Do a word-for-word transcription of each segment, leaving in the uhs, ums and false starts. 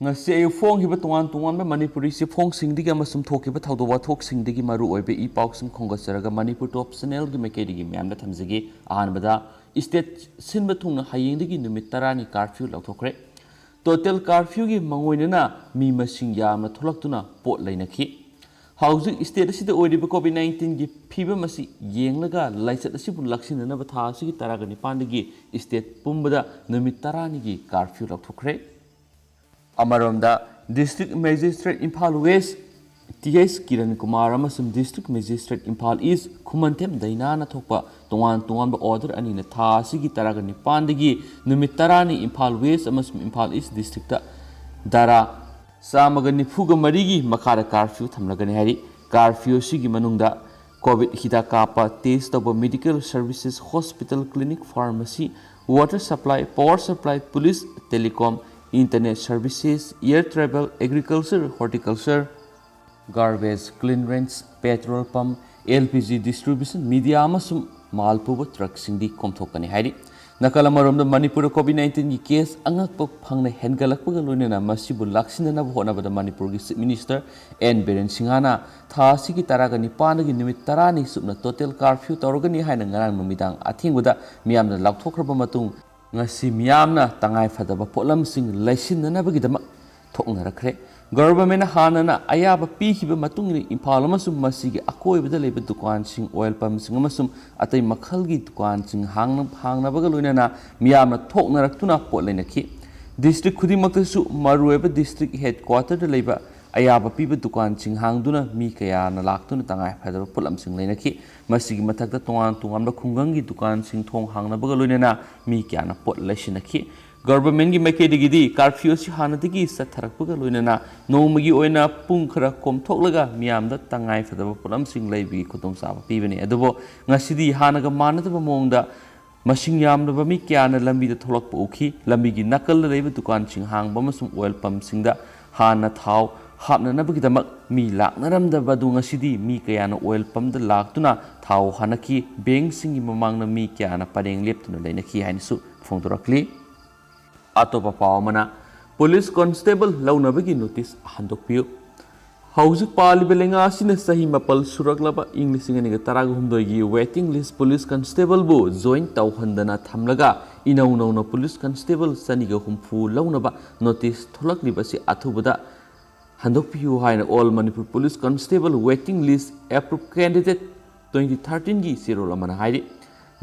ꯉꯁꯤ ꯑꯌꯨꯛ ꯐꯣꯡꯈꯤꯕ ꯇꯣꯉꯥꯟ ꯇꯣꯉꯥꯟꯕ ꯃꯅꯤꯄꯨꯔꯤ ꯆꯦꯐꯣꯡꯁꯤꯡꯗꯒꯤ ꯑꯃꯁꯨꯡ ꯊꯣꯛꯈꯤꯕ ꯊꯧꯗꯣꯛ ꯋꯥꯊꯣꯛꯁꯤꯡꯗꯒꯤ ꯃꯔꯨ ꯑꯣꯏꯕ ꯏ ꯄꯥꯎꯁꯤꯡ ꯈꯣꯝꯒꯠꯆꯔꯒ ꯃꯅꯤꯄꯨꯔ ꯇꯣꯞ ꯆꯦꯅꯦꯜꯒꯤ ꯃꯥꯏꯀꯩꯗꯒꯤ ꯃꯌꯥꯝꯗ ꯊꯝꯖꯒꯦ꯫ ꯑꯍꯥꯟꯕꯗ, ꯏꯁꯇꯦꯠ ꯁꯤꯟꯕ ꯊꯨꯡꯅ ꯍꯌꯦꯡꯗꯒꯤ ꯅꯨꯃꯤꯠ ꯇꯔꯥꯅꯤ ꯀꯥꯔꯐ꯭ꯌꯨ ꯂꯥꯎꯊꯣꯛꯈ꯭ꯔꯦ꯫ ꯇꯣꯇꯦꯜ ꯀꯥꯔꯐ꯭ꯌꯨꯒꯤ ꯃꯉꯣꯏꯅꯅ ꯃꯤ ꯃꯁꯤꯡ ꯌꯥꯝꯅ ꯊꯣꯛꯂꯛꯇꯨꯅ ꯄꯣꯠ ꯂꯩꯅꯈꯤ꯫ ꯍꯧꯖꯤꯛ ꯏꯁꯇꯦꯠ ꯑꯁꯤꯗ ꯑꯣꯏꯔꯤꯕ ꯀꯣꯚꯤꯗ ꯅꯥꯏꯟꯇꯤꯟꯒꯤ ꯐꯤꯕꯝ ꯑꯁꯤ ꯌꯦꯡꯂꯒ ꯂꯥꯏꯆꯠ ꯑꯁꯤꯕꯨ ꯂꯥꯛꯁꯤꯟꯅꯅꯕ ꯊꯥ ꯑꯁꯤꯒꯤ ꯇꯔꯥꯒ ꯅꯤꯄꯥꯟꯗꯒꯤ ꯏꯁꯇꯦꯠ ꯄꯨꯝꯕꯗ ꯅꯨꯃꯤꯠ ꯇꯔꯥꯅꯤꯒꯤ ꯀꯥꯔꯐ꯭ꯌꯨ ꯂꯥꯎꯊꯣꯛꯈ꯭ꯔꯦ꯫ ꯑꯃꯔꯣꯝꯗ, district magistrate Imphal west T H Kiran Kumar ꯑꯃꯁꯨꯡ district magistrate Imphal east Khumanthem ꯗꯩꯅꯥꯅ ꯊꯣꯛꯄ ꯇꯣꯉꯥꯟ ꯇꯣꯉꯥꯟꯕ ꯑꯣꯔꯗꯔ ꯑꯅꯤꯅ ꯊꯥ ꯑꯁꯤꯒꯤ ꯇꯔꯥꯒ ꯅꯤꯄꯥꯟꯗꯒꯤ ꯅꯨꯃꯤꯠ ꯇꯔꯥꯅꯤ ꯏꯝꯐꯥꯜ ꯋꯦꯁ ꯑꯃꯁꯨꯡ ꯏꯝꯐꯥꯜ ꯏꯁ ꯗꯤꯁꯇ꯭ꯔꯤꯛꯇ ꯙꯥꯔꯥ ꯆꯥꯝꯃꯒ ꯅꯤꯐꯨꯒ ꯃꯔꯤꯒꯤ ꯃꯈꯥꯗ ꯀꯥꯔꯐ꯭ꯌꯨ ꯊꯝꯂꯒꯅꯤ ꯍꯥꯏꯔꯤ꯫ ꯀꯥꯔꯐ꯭ꯌꯨ ꯑꯁꯤꯒꯤ ꯃꯅꯨꯡꯗ ꯀꯣꯚꯤꯗ ꯍꯤꯗꯥꯛ ꯀꯥꯞꯄ, ꯇꯦꯁ ꯇꯧꯕ, medical services, hospital, clinic, pharmacy, water supply, power supply, police, telecom, internet services, air travel, agriculture, horticulture, garbage clearance, petrol pump, L P G distribution, media ꯑꯃꯁꯨꯡ ꯃꯥꯜ ꯄꯨꯕ ꯇ꯭ꯔꯛꯁꯤꯡꯗꯤ ꯀꯣꯝꯊꯣꯛꯀꯅꯤ ꯍꯥꯏꯔꯤ꯫ ꯅꯥꯀꯜ ꯑꯃꯔꯣꯝꯗ, ꯃꯅꯤꯄꯨꯔꯗ ꯀꯣꯚꯤꯗ ꯅꯥꯏꯟꯇꯤꯟꯒꯤ ꯀꯦꯁ ꯑꯉꯛꯄ ꯐꯪꯅ ꯍꯦꯟꯒꯠꯂꯛꯄꯒ ꯂꯣꯏꯅꯅ ꯃꯁꯤꯕꯨ ꯂꯥꯛꯁꯤꯟꯅꯅꯕ ꯍꯣꯠꯅꯕꯗ ꯃꯅꯤꯄꯨꯔꯒꯤ ꯆꯤꯐ ꯃꯤꯅꯤꯁꯇꯔ ꯑꯦꯟ ꯕꯤꯔꯦꯟ ꯁꯤꯡꯍꯅ ꯊꯥ ꯑꯁꯤꯒꯤ ꯇꯔꯥꯒ ꯅꯤꯄꯥꯟꯗꯒꯤ ꯅꯨꯃꯤꯠ ꯇꯔꯥꯅꯤ ꯆꯨꯞꯅ ꯇꯣꯇꯦꯜ ꯀꯥꯔꯐ꯭ꯌꯨ ꯇꯧꯔꯒꯅꯤ ꯍꯥꯏꯅ ꯉꯔꯥꯡ ꯅꯨꯃꯤꯗꯥꯡ ꯑꯊꯦꯡꯕꯗ ꯃꯤꯌꯥꯝꯅ ꯂꯥꯎꯊꯣꯛꯈ꯭ꯔꯕ ꯃꯇꯨꯡ, ꯉꯁꯤ ꯃꯤꯌꯥꯝꯅ ꯇꯉꯥꯏ ꯐꯗꯕ ꯄꯣꯠꯂꯝꯁꯤꯡ ꯂꯩꯁꯤꯟꯅꯅꯕꯒꯤꯗꯃꯛ ꯊꯣꯛꯅꯔꯛꯈ꯭ꯔꯦ꯫ ꯒꯚꯔꯟꯃꯦꯟꯠꯅ ꯍꯥꯟꯅꯅ ꯑꯌꯥꯕ ꯄꯤꯈꯤꯕ ꯃꯇꯨꯡ ꯏꯟꯅ ꯏꯝꯐꯥꯜ ꯑꯃꯁꯨꯡ ꯃꯁꯤꯒꯤ ꯑꯀꯣꯏꯕꯗ ꯂꯩꯕ ꯗꯨꯀꯥꯟꯁꯤꯡ, ꯑꯣꯏꯜ ꯄꯝꯁꯤꯡ ꯑꯃꯁꯨꯡ ꯑꯇꯩ ꯃꯈꯜꯒꯤ ꯗꯨꯀꯥꯟꯁꯤꯡ ꯍꯥꯡꯅ-, ꯍꯥꯡꯅꯕꯒ ꯂꯣꯏꯅꯅ ꯃꯤꯌꯥꯝꯅ ꯊꯣꯛꯅꯔꯛꯇꯨꯅ ꯄꯣꯠ ꯂꯩꯅꯈꯤ꯫ ꯗꯤꯁꯇ꯭ꯔꯤꯛ ꯈꯨꯗꯤꯡꯃꯛꯇꯁꯨ ꯃꯔꯨꯑꯣꯏꯕ ꯗꯤꯁꯇ꯭ꯔꯤꯛ ꯍꯦꯗꯀ꯭ꯋꯥꯇꯔꯗ ꯂꯩꯕ ꯑꯌꯥꯕ ꯄꯤꯕ ꯗꯨꯀꯥꯟꯁꯤꯡ ꯍꯥꯡꯗꯨꯅ ꯃꯤ ꯀꯌꯥꯅ ꯂꯥꯛꯇꯨꯅ ꯇꯉꯥꯏ ꯐꯗꯕ ꯄꯣꯠꯂꯝꯁꯤꯡ ꯂꯩꯅꯈꯤ꯫ ꯃꯁꯤꯒꯤ ꯃꯊꯛꯇ ꯇꯣꯉꯥꯟ ꯇꯣꯉꯥꯟꯕ ꯈꯨꯡꯒꯪꯒꯤ ꯗꯨꯀꯥꯟꯁꯤꯡ ꯊꯣꯡ ꯍꯥꯡꯅꯕꯒ ꯂꯣꯏꯅꯅ ꯃꯤ ꯀꯌꯥꯅ ꯄꯣꯠ ꯂꯩꯁꯤꯟꯅꯈꯤ꯫ ꯒꯚꯔꯟꯃꯦꯟꯠꯀꯤ ꯃꯥꯏꯀꯩꯗꯒꯤꯗꯤ ꯀꯥꯔꯐ꯭ꯌꯨ ꯑꯁꯤ ꯍꯥꯟꯅꯗꯒꯤ ꯆꯠꯊꯔꯛꯄꯒ ꯂꯣꯏꯅꯅ ꯅꯣꯡꯃꯒꯤ ꯑꯣꯏꯅ ꯄꯨꯡ ꯈꯔ ꯀꯣꯝꯊꯣꯛꯂꯒ ꯃꯤꯌꯥꯝꯗ ꯇꯉꯥꯏ ꯐꯗꯕ ꯄꯣꯠꯂꯝꯁꯤꯡ ꯂꯩꯕꯒꯤ ꯈꯨꯗꯣꯡꯆꯥꯕ ꯄꯤꯕꯅꯤ꯫ ꯑꯗꯨꯕꯨ ꯉꯁꯤꯗꯤ ꯍꯥꯟꯅꯒ ꯃꯥꯟꯅꯗꯕ ꯃꯑꯣꯡꯗ ꯃꯁꯤꯡ ꯌꯥꯝꯂꯕ ꯃꯤ ꯀꯌꯥꯅ ꯂꯝꯕꯤꯗ ꯊꯣꯛꯂꯛꯄ ꯎꯈꯤ꯫ ꯂꯝꯕꯤꯒꯤ ꯅꯥꯀꯜꯗ ꯂꯩꯕ ꯗꯨꯀꯥꯟꯁꯤꯡ ꯍꯥꯡꯕ ꯑꯃꯁꯨꯡ ꯑꯣꯏꯜ ꯄꯝꯁꯤꯡꯗ ꯍꯥꯟꯅ ꯊꯥꯎ ꯍꯥꯞꯅꯅꯕꯒꯤꯗꯃꯛ ꯃꯤ ꯂꯥꯛꯅꯔꯝꯗꯕ ꯑꯗꯨ ꯉꯁꯤꯗꯤ ꯃꯤ ꯀꯌꯥꯅ ꯑꯣꯏꯜ ꯄꯝꯗ ꯂꯥꯛꯇꯨꯅ ꯊꯥꯎ ꯍꯥꯟꯅꯈꯤ꯫ ꯕꯦꯡꯁꯤꯡꯒꯤ ꯃꯃꯥꯡꯗ ꯃꯤ ꯀꯌꯥꯅ ꯄꯔꯦꯡ ꯂꯦꯞꯇꯨꯅ ꯂꯩꯅꯈꯤ ꯍꯥꯏꯅꯁꯨ ꯐꯣꯡꯗꯣꯔꯛꯂꯤ꯫ ꯑꯇꯣꯞꯄ ꯄꯥꯎ ꯑꯃꯅ, ꯄꯨꯂꯤꯁ ꯀꯣꯟꯁꯇꯦꯕꯜ ꯂꯧꯅꯕꯒꯤ ꯅꯣꯇꯤꯁ ꯍꯟꯗꯣꯛꯄꯤꯌꯨ꯫ ꯍꯧꯖꯤꯛ ꯄꯥꯜꯂꯤꯕ ꯂꯩꯉꯥꯛ ꯑꯁꯤꯅ ꯆꯍꯤ ꯃꯥꯄꯜ ꯁꯨꯔꯛꯂꯕ ꯏꯪ ꯂꯤꯁꯤꯡ ꯑꯅꯤꯒ ꯇꯔꯥꯒ ꯍꯨꯝꯗꯣꯏꯒꯤ ꯋꯦꯇꯤꯡ ꯂꯤꯁ ꯄꯨꯂꯤꯁ ꯀꯟꯁꯇꯦꯕꯜꯕꯨ ꯖꯣꯏꯟ ꯇꯧꯍꯟꯗꯅ ꯊꯝꯂꯒ ꯏꯅꯧ ꯅꯧꯅ ꯄꯨꯂꯤꯁ ꯀꯟꯁꯇꯦꯕꯜ ꯆꯅꯤꯒ ꯍꯨꯝꯐꯨ ꯂꯧꯅꯕ ꯅꯣꯇꯤꯁ ꯊꯣꯛꯂꯛꯂꯤꯕ ꯑꯁꯤ ꯑꯊꯨꯕꯗ ꯍꯟꯗꯣꯛꯄꯤꯌꯨ ꯍꯥꯏꯅ All Manipur Police Constable Waiting List Approved Candidate twenty thirteen ꯒꯤ ꯆꯦꯔꯣꯜ ꯑꯃꯅ ꯍꯥꯏꯔꯤ꯫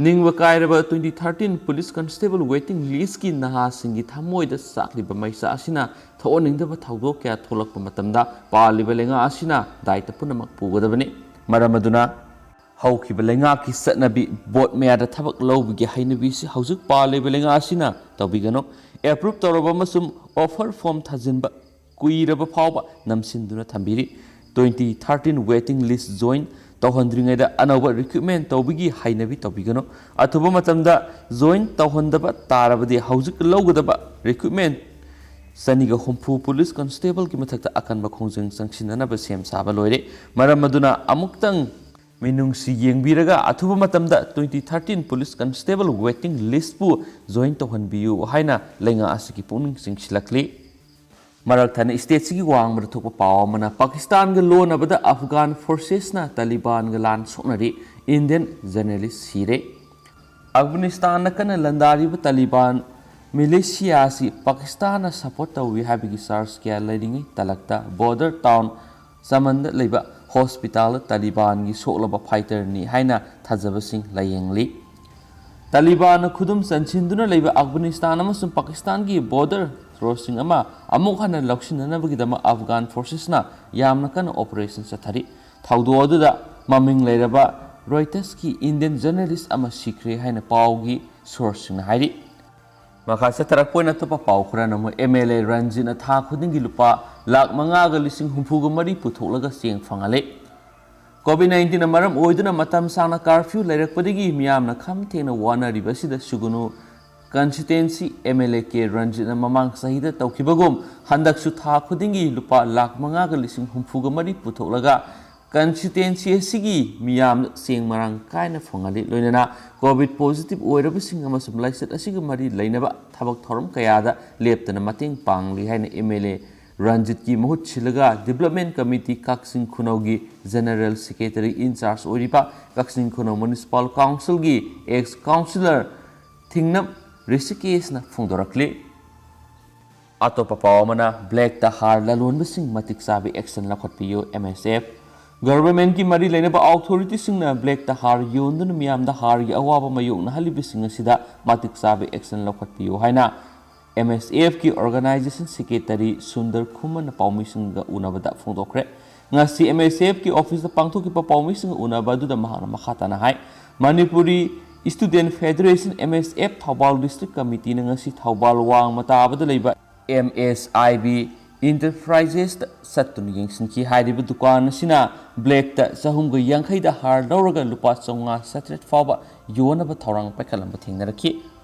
ꯅꯤꯡꯕ ꯀꯥꯏꯔꯕ twenty thirteen police constable waiting ꯂꯤꯁꯀꯤ ꯅꯍꯥꯁꯤꯡꯒꯤ ꯊꯃꯣꯏꯗ ꯆꯥꯛꯂꯤꯕ ꯃꯩꯁꯥ ꯑꯁꯤꯅ ꯊꯣꯛꯍꯟꯅꯤꯡꯗꯕ ꯊꯧꯗꯣꯛ ꯀꯌꯥ ꯊꯣꯛꯂꯛꯄ ꯃꯇꯝꯗ ꯄꯥꯜꯂꯤꯕ ꯂꯩꯉꯥꯛ ꯑꯁꯤꯅ ꯗꯥꯏꯇ ꯄꯨꯝꯅꯃꯛ ꯄꯨꯒꯗꯕꯅꯤ꯫ ꯃꯔꯝ ꯑꯗꯨꯅ ꯍꯧꯈꯤꯕ ꯂꯩꯉꯥꯛꯀꯤ ꯆꯠꯅꯕꯤ ꯕꯣꯠ ꯃꯌꯥꯗ ꯊꯕꯛ ꯂꯧꯕꯒꯤ ꯍꯩꯅꯕꯤꯁꯤ ꯍꯧꯖꯤꯛ ꯄꯥꯜꯂꯤꯕ ꯂꯩꯉꯥꯛ ꯑꯁꯤꯅ ꯇꯧꯕꯤꯒꯅꯨ꯫ ꯑꯦꯄ꯭ꯔꯨꯞ ꯇꯧꯔꯕ ꯑꯃꯁꯨꯡ ꯑꯣꯐꯔ ꯐꯣꯝ ꯊꯥꯖꯤꯟꯕ ꯀꯨꯏꯔꯕ ꯐꯥꯎꯕ ꯅꯝꯁꯤꯟꯗꯨꯅ ꯊꯝꯕꯤꯔꯤ꯫ Twenty thirteen waiting list join ꯇꯧꯍꯟꯗ꯭ꯔꯤꯉꯩꯗ ꯑꯅꯧꯕ ꯔꯤꯀ꯭ꯔꯨꯠꯃꯦꯟ ꯇꯧꯕꯒꯤ ꯍꯩꯅꯕꯤ ꯇꯧꯕꯤꯒꯅꯨ꯫ ꯑꯊꯨꯕ ꯃꯇꯝꯗ ꯖꯣꯏꯟ ꯇꯧꯍꯟꯗꯕ ꯇꯥꯔꯕꯗꯤ ꯍꯧꯖꯤꯛ ꯂꯧꯒꯗꯕ ꯔꯤꯀ꯭ꯔꯨꯠꯃꯦꯟ ꯆꯅꯤꯒ ꯍꯨꯝꯐꯨ ꯄꯨꯂꯤꯁ ꯀꯟꯁꯇꯦꯕꯜꯒꯤ ꯃꯊꯛꯇ ꯑꯀꯟꯕ ꯈꯣꯡꯖꯪ ꯆꯪꯁꯤꯟꯅꯅꯕ ꯁꯦꯝ ꯁꯥꯕ ꯂꯣꯏꯔꯦ꯫ ꯃꯔꯝ ꯑꯗꯨꯅ ꯑꯃꯨꯛꯇꯪ ꯃꯤꯅꯨꯡꯁꯤ ꯌꯦꯡꯕꯤꯔꯒ ꯑꯊꯨꯕ ꯃꯇꯝꯗ twenty thirteen police constable waiting ꯂꯤꯁꯄꯨ ꯖꯣꯏꯟ ꯇꯧꯍꯟꯕꯤꯌꯨ ꯍꯥꯏꯅ ꯂꯩꯉꯥꯛ ꯑꯁꯤꯒꯤ ꯄꯨꯛꯅꯤꯡ ꯆꯤꯡꯁꯤꯜꯂꯛꯂꯤ꯫ ꯃꯔꯛ ꯊꯠꯅ ꯁ꯭ꯇꯦꯠꯁꯤꯒꯤ ꯋꯥꯡꯃꯗ ꯊꯣꯛꯄ ꯄꯥꯎ ꯑꯃꯅ ꯄꯥꯀꯤꯁꯇꯥꯟꯒ ꯂꯣꯟꯅꯕꯗ ꯑꯐꯒꯥꯟ ꯐꯣꯔꯁꯦꯁꯅ ꯇꯥꯂꯤꯕꯥꯟꯒ ꯂꯥꯟ ꯁꯣꯛꯅꯔꯤ, ꯏꯟꯗꯤꯌꯟ ꯖꯔꯅꯦꯂꯤꯁ ꯁꯤꯔꯦ꯫ ꯑꯐꯒꯥꯅꯤꯁꯇꯥꯟꯗ ꯀꯟꯅ ꯂꯥꯟꯗꯥꯔꯤꯕ ꯇꯥꯂꯤꯕꯥꯟ ꯃꯤꯂꯤꯁꯤꯌꯥ ꯑꯁꯤ ꯄꯥꯀꯤꯁꯇꯥꯟꯅ ꯁꯄꯣꯔꯠ ꯇꯧꯏ ꯍꯥꯏꯕꯒꯤ ꯆꯥꯔꯖ ꯀꯌꯥ ꯂꯩꯔꯤꯉꯩ ꯇꯂꯛꯇ ꯕꯣꯔꯗꯔ ꯇꯥꯎꯟ ꯆꯃꯟꯗ ꯂꯩꯕ ꯍꯣꯁꯄꯤꯇꯥꯜꯗ ꯇꯥꯂꯤꯕꯥꯟꯒꯤ ꯁꯣꯛꯂꯕ ꯐꯥꯏꯇꯔꯅꯤ ꯍꯥꯏꯅ ꯊꯥꯖꯕꯁꯤꯡ ꯂꯥꯌꯦꯡꯂꯤ꯫ ꯇꯥꯂꯤꯕꯥꯟꯅ ꯈꯨꯗꯨꯝ ꯆꯟꯁꯤꯟꯗꯨꯅ ꯂꯩꯕ ꯑꯐꯒꯥꯅꯤꯁꯇꯥꯟ ꯑꯃꯁꯨꯡ ꯄꯥꯀꯤꯁꯇꯥꯟꯒꯤ ꯕꯣꯔꯗꯔ ꯁꯣꯔꯁꯤꯡ ꯑꯃ ꯑꯃꯨꯛ ꯍꯟꯅ ꯂꯧꯁꯤꯟꯅꯅꯕꯒꯤꯗꯃꯛ ꯑꯐꯒꯥꯟ ꯐꯣꯔꯁꯦꯁꯅ ꯌꯥꯝꯅ ꯀꯟꯅ ꯑꯣꯄꯔꯦꯁꯟ ꯆꯠꯊꯔꯤ꯫ ꯊꯧꯗꯣꯛ ꯑꯗꯨꯗ ꯃꯃꯤꯡ ꯂꯩꯔꯕ ꯔꯣꯏꯇꯔꯁꯀꯤ ꯏꯟꯗꯤꯌꯟ ꯖꯔꯅꯦꯂꯤꯁ ꯑꯃ ꯁꯤꯈ꯭ꯔꯦ ꯍꯥꯏꯅ ꯄꯥꯎꯒꯤ ꯁꯣꯔꯁꯁꯤꯡꯅ ꯍꯥꯏꯔꯤ꯫ ꯃꯈꯥ ꯆꯠꯊꯔꯛꯄ ꯑꯣꯏꯅ ꯑꯇꯣꯞꯄ ꯄꯥꯎ ꯈꯔꯅ ꯑꯃꯨꯛ ꯑꯦꯝ ꯑꯦꯜ ꯑꯦ ꯔꯟꯖꯤꯠꯅ ꯊꯥ ꯈꯨꯗꯤꯡꯒꯤ ꯂꯨꯄꯥ ꯂꯥꯈ ꯃꯉꯥꯒ ꯂꯤꯁꯤꯡ ꯍꯨꯝꯐꯨꯒ ꯃꯔꯤ ꯄꯨꯊꯣꯛꯂꯒ ꯆꯦꯡ ꯐꯪꯍꯜꯂꯤ꯫ ꯀꯣꯚꯤꯗ ꯅꯥꯏꯟꯇꯤꯟꯅ ꯃꯔꯝ ꯑꯣꯏꯗꯨꯅ ꯃꯇꯝ ꯁꯥꯡꯅ ꯀꯥꯔꯐ꯭ꯌꯨ ꯂꯩꯔꯛꯄꯗꯒꯤ ꯃꯤꯌꯥꯝꯅ ꯈꯝ ꯊꯦꯡꯅ ꯋꯥꯅꯔꯤꯕ ꯑꯁꯤꯗ ꯁꯨꯒꯨꯅꯨ constituency M L A K ꯔꯟꯖꯤꯠꯅ ꯃꯃꯥꯡ ꯆꯍꯤꯗ ꯇꯧꯈꯤꯕꯒꯨꯝ ꯍꯟꯗꯛꯁꯨ ꯊꯥ ꯈꯨꯗꯤꯡꯒꯤ ꯂꯨꯄꯥ ꯂꯥꯈ ꯃꯉꯥꯒ ꯂꯤꯁꯤꯡ ꯍꯨꯝꯐꯨꯒ ꯃꯔꯤ ꯄꯨꯊꯣꯛꯂꯒ ꯀꯟꯁꯇꯤꯇ꯭ꯋꯦꯟꯁꯤ ꯑꯁꯤꯒꯤ ꯃꯤꯌꯥꯝꯗ ꯆꯦꯡ ꯃꯔꯥꯡ ꯀꯥꯏꯅ ꯐꯪꯍꯜꯂꯤ꯫ ꯂꯣꯏꯅꯅ ꯀꯣꯚꯤꯗ ꯄꯣꯖꯤꯇꯤꯚ ꯑꯣꯏꯔꯕꯁꯤꯡ ꯑꯃꯁꯨꯡ ꯂꯥꯏꯆꯠ ꯑꯁꯤꯒ ꯃꯔꯤ ꯂꯩꯅꯕ ꯊꯕꯛ ꯊꯧꯔꯝ ꯀꯌꯥꯗ ꯂꯦꯞꯇꯅ ꯃꯇꯦꯡ ꯄꯥꯡꯂꯤ ꯍꯥꯏꯅ ꯑꯦꯝ ꯑꯦꯜ ꯑꯦ ꯔꯟꯖꯤꯠꯀꯤ ꯃꯍꯨꯠ ꯁꯤꯜꯂꯒ ꯗꯤꯕ꯭ꯂꯞꯃꯦꯟ ꯀꯃꯤꯇꯤ ꯀꯛꯆꯤꯡ ꯈꯨꯅꯧꯒꯤ ꯖꯦꯅꯔꯦꯜ ꯁꯦꯀ꯭ꯔꯦꯇꯔꯤ ꯏꯟ ꯆꯥꯔꯖ ꯑꯣꯏꯔꯤꯕ ꯀꯛꯆꯤꯡ ꯈꯨꯅꯧ ꯃ꯭ꯌꯨꯅꯤꯁꯤꯄꯥꯜ ꯀꯥꯎꯟꯁꯤꯜꯒꯤ ꯑꯦꯛꯁ ꯀꯥꯎꯟꯁꯤꯂꯔ ꯊꯤꯡꯅꯝ ꯔꯤꯁꯤꯀꯦꯁꯅ ꯐꯣꯡꯗꯣꯔꯛꯂꯤ꯫ ꯑꯇꯣꯞꯄ ꯄꯥꯎ ꯑꯃꯅ, ꯕ꯭ꯂꯦꯛꯇ ꯍꯥꯔ ꯂꯂꯣꯟꯕꯁꯤꯡ ꯃꯇꯤꯛ ꯆꯥꯕ ꯑꯦꯛꯁꯟ ꯂꯧꯈꯠꯄꯤꯌꯨ, ꯑꯦꯝ ꯑꯦꯁ ꯑꯦꯐ꯫ ꯒꯚꯔꯟꯃꯦꯟꯠꯀꯤ ꯃꯔꯤ ꯂꯩꯅꯕ ꯑꯣꯊꯣꯔꯤꯇꯤꯁꯤꯡꯅ ꯕ꯭ꯂꯦꯛꯇ ꯍꯥꯔ ꯌꯣꯟꯗꯨꯅ ꯃꯤꯌꯥꯝꯗ ꯍꯥꯔꯒꯤ ꯑꯋꯥꯕ ꯃꯥꯌꯣꯛꯅꯍꯜꯂꯤꯕꯁꯤꯡ ꯑꯁꯤꯗ ꯃꯇꯤꯛ ꯆꯥꯕ ꯑꯦꯛꯁꯟ ꯂꯧꯈꯠꯄꯤꯌꯨ ꯍꯥꯏꯅ ꯑꯦꯝ ꯑꯦꯁ ꯑꯦꯐꯀꯤ ꯑꯣꯔꯒꯅꯥꯏꯖꯦꯁꯟ ꯁꯦꯀ꯭ꯔꯦꯇꯔꯤ ꯁꯨꯟꯗꯔ ꯈꯨꯃꯟꯅ ꯄꯥꯎꯃꯤꯁꯤꯡꯒ ꯎꯅꯕꯗ ꯐꯣꯡꯗꯣꯛꯈ꯭ꯔꯦ꯫ ꯉꯁꯤ ꯑꯦꯝ ꯑꯦꯁ ꯑꯦꯐꯀꯤ ꯑꯣꯐꯤꯁꯇ ꯄꯥꯡꯊꯣꯛꯈꯤꯕ ꯄꯥꯎꯃꯤꯁꯤꯡꯒ ꯎꯅꯕ ꯑꯗꯨꯗ ꯃꯍꯥꯛꯅ ꯃꯈꯥ ꯇꯥꯅ ꯍꯥꯏ, ꯃꯅꯤꯄꯨꯔꯤ ꯁ꯭ꯇꯨꯗꯦꯟꯠ ꯐꯦꯗꯔꯦꯁꯟ, ꯑꯦꯝ ꯑꯦꯁ ꯑꯦꯐ, ꯊꯧꯕꯥꯜ ꯗꯤꯁꯇ꯭ꯔꯤꯛ ꯀꯃꯤꯇꯤꯅ ꯉꯁꯤ ꯊꯧꯕꯥꯜ ꯋꯥꯡꯃ ꯇꯥꯕꯗ ꯂꯩꯕ ꯑꯦꯝ ꯑꯦꯁ ꯑꯥꯏ ꯕꯤ ꯏꯟꯇꯔꯄ꯭ꯔꯥꯏꯖꯦꯁꯇ ꯆꯠꯇꯨꯅ ꯌꯦꯡꯁꯤꯟꯈꯤ꯫ ꯍꯥꯏꯔꯤꯕ ꯗꯨꯀꯥꯟ ꯑꯁꯤꯅ ꯕ꯭ꯂꯦꯛꯇ ꯆꯍꯨꯝꯒ ꯌꯥꯡꯈꯩꯗ ꯍꯥꯔ ꯂꯧꯔꯒ ꯂꯨꯄꯥ ꯆꯥꯝꯃꯉꯥ ꯆꯥꯇ꯭ꯔꯦꯠ ꯐꯥꯎꯕ ꯌꯣꯟꯅꯕ ꯊꯧꯔꯥꯡ ꯄꯥꯏꯈꯠꯂꯝꯕ ꯊꯦꯡꯅꯔꯛꯈꯤ꯫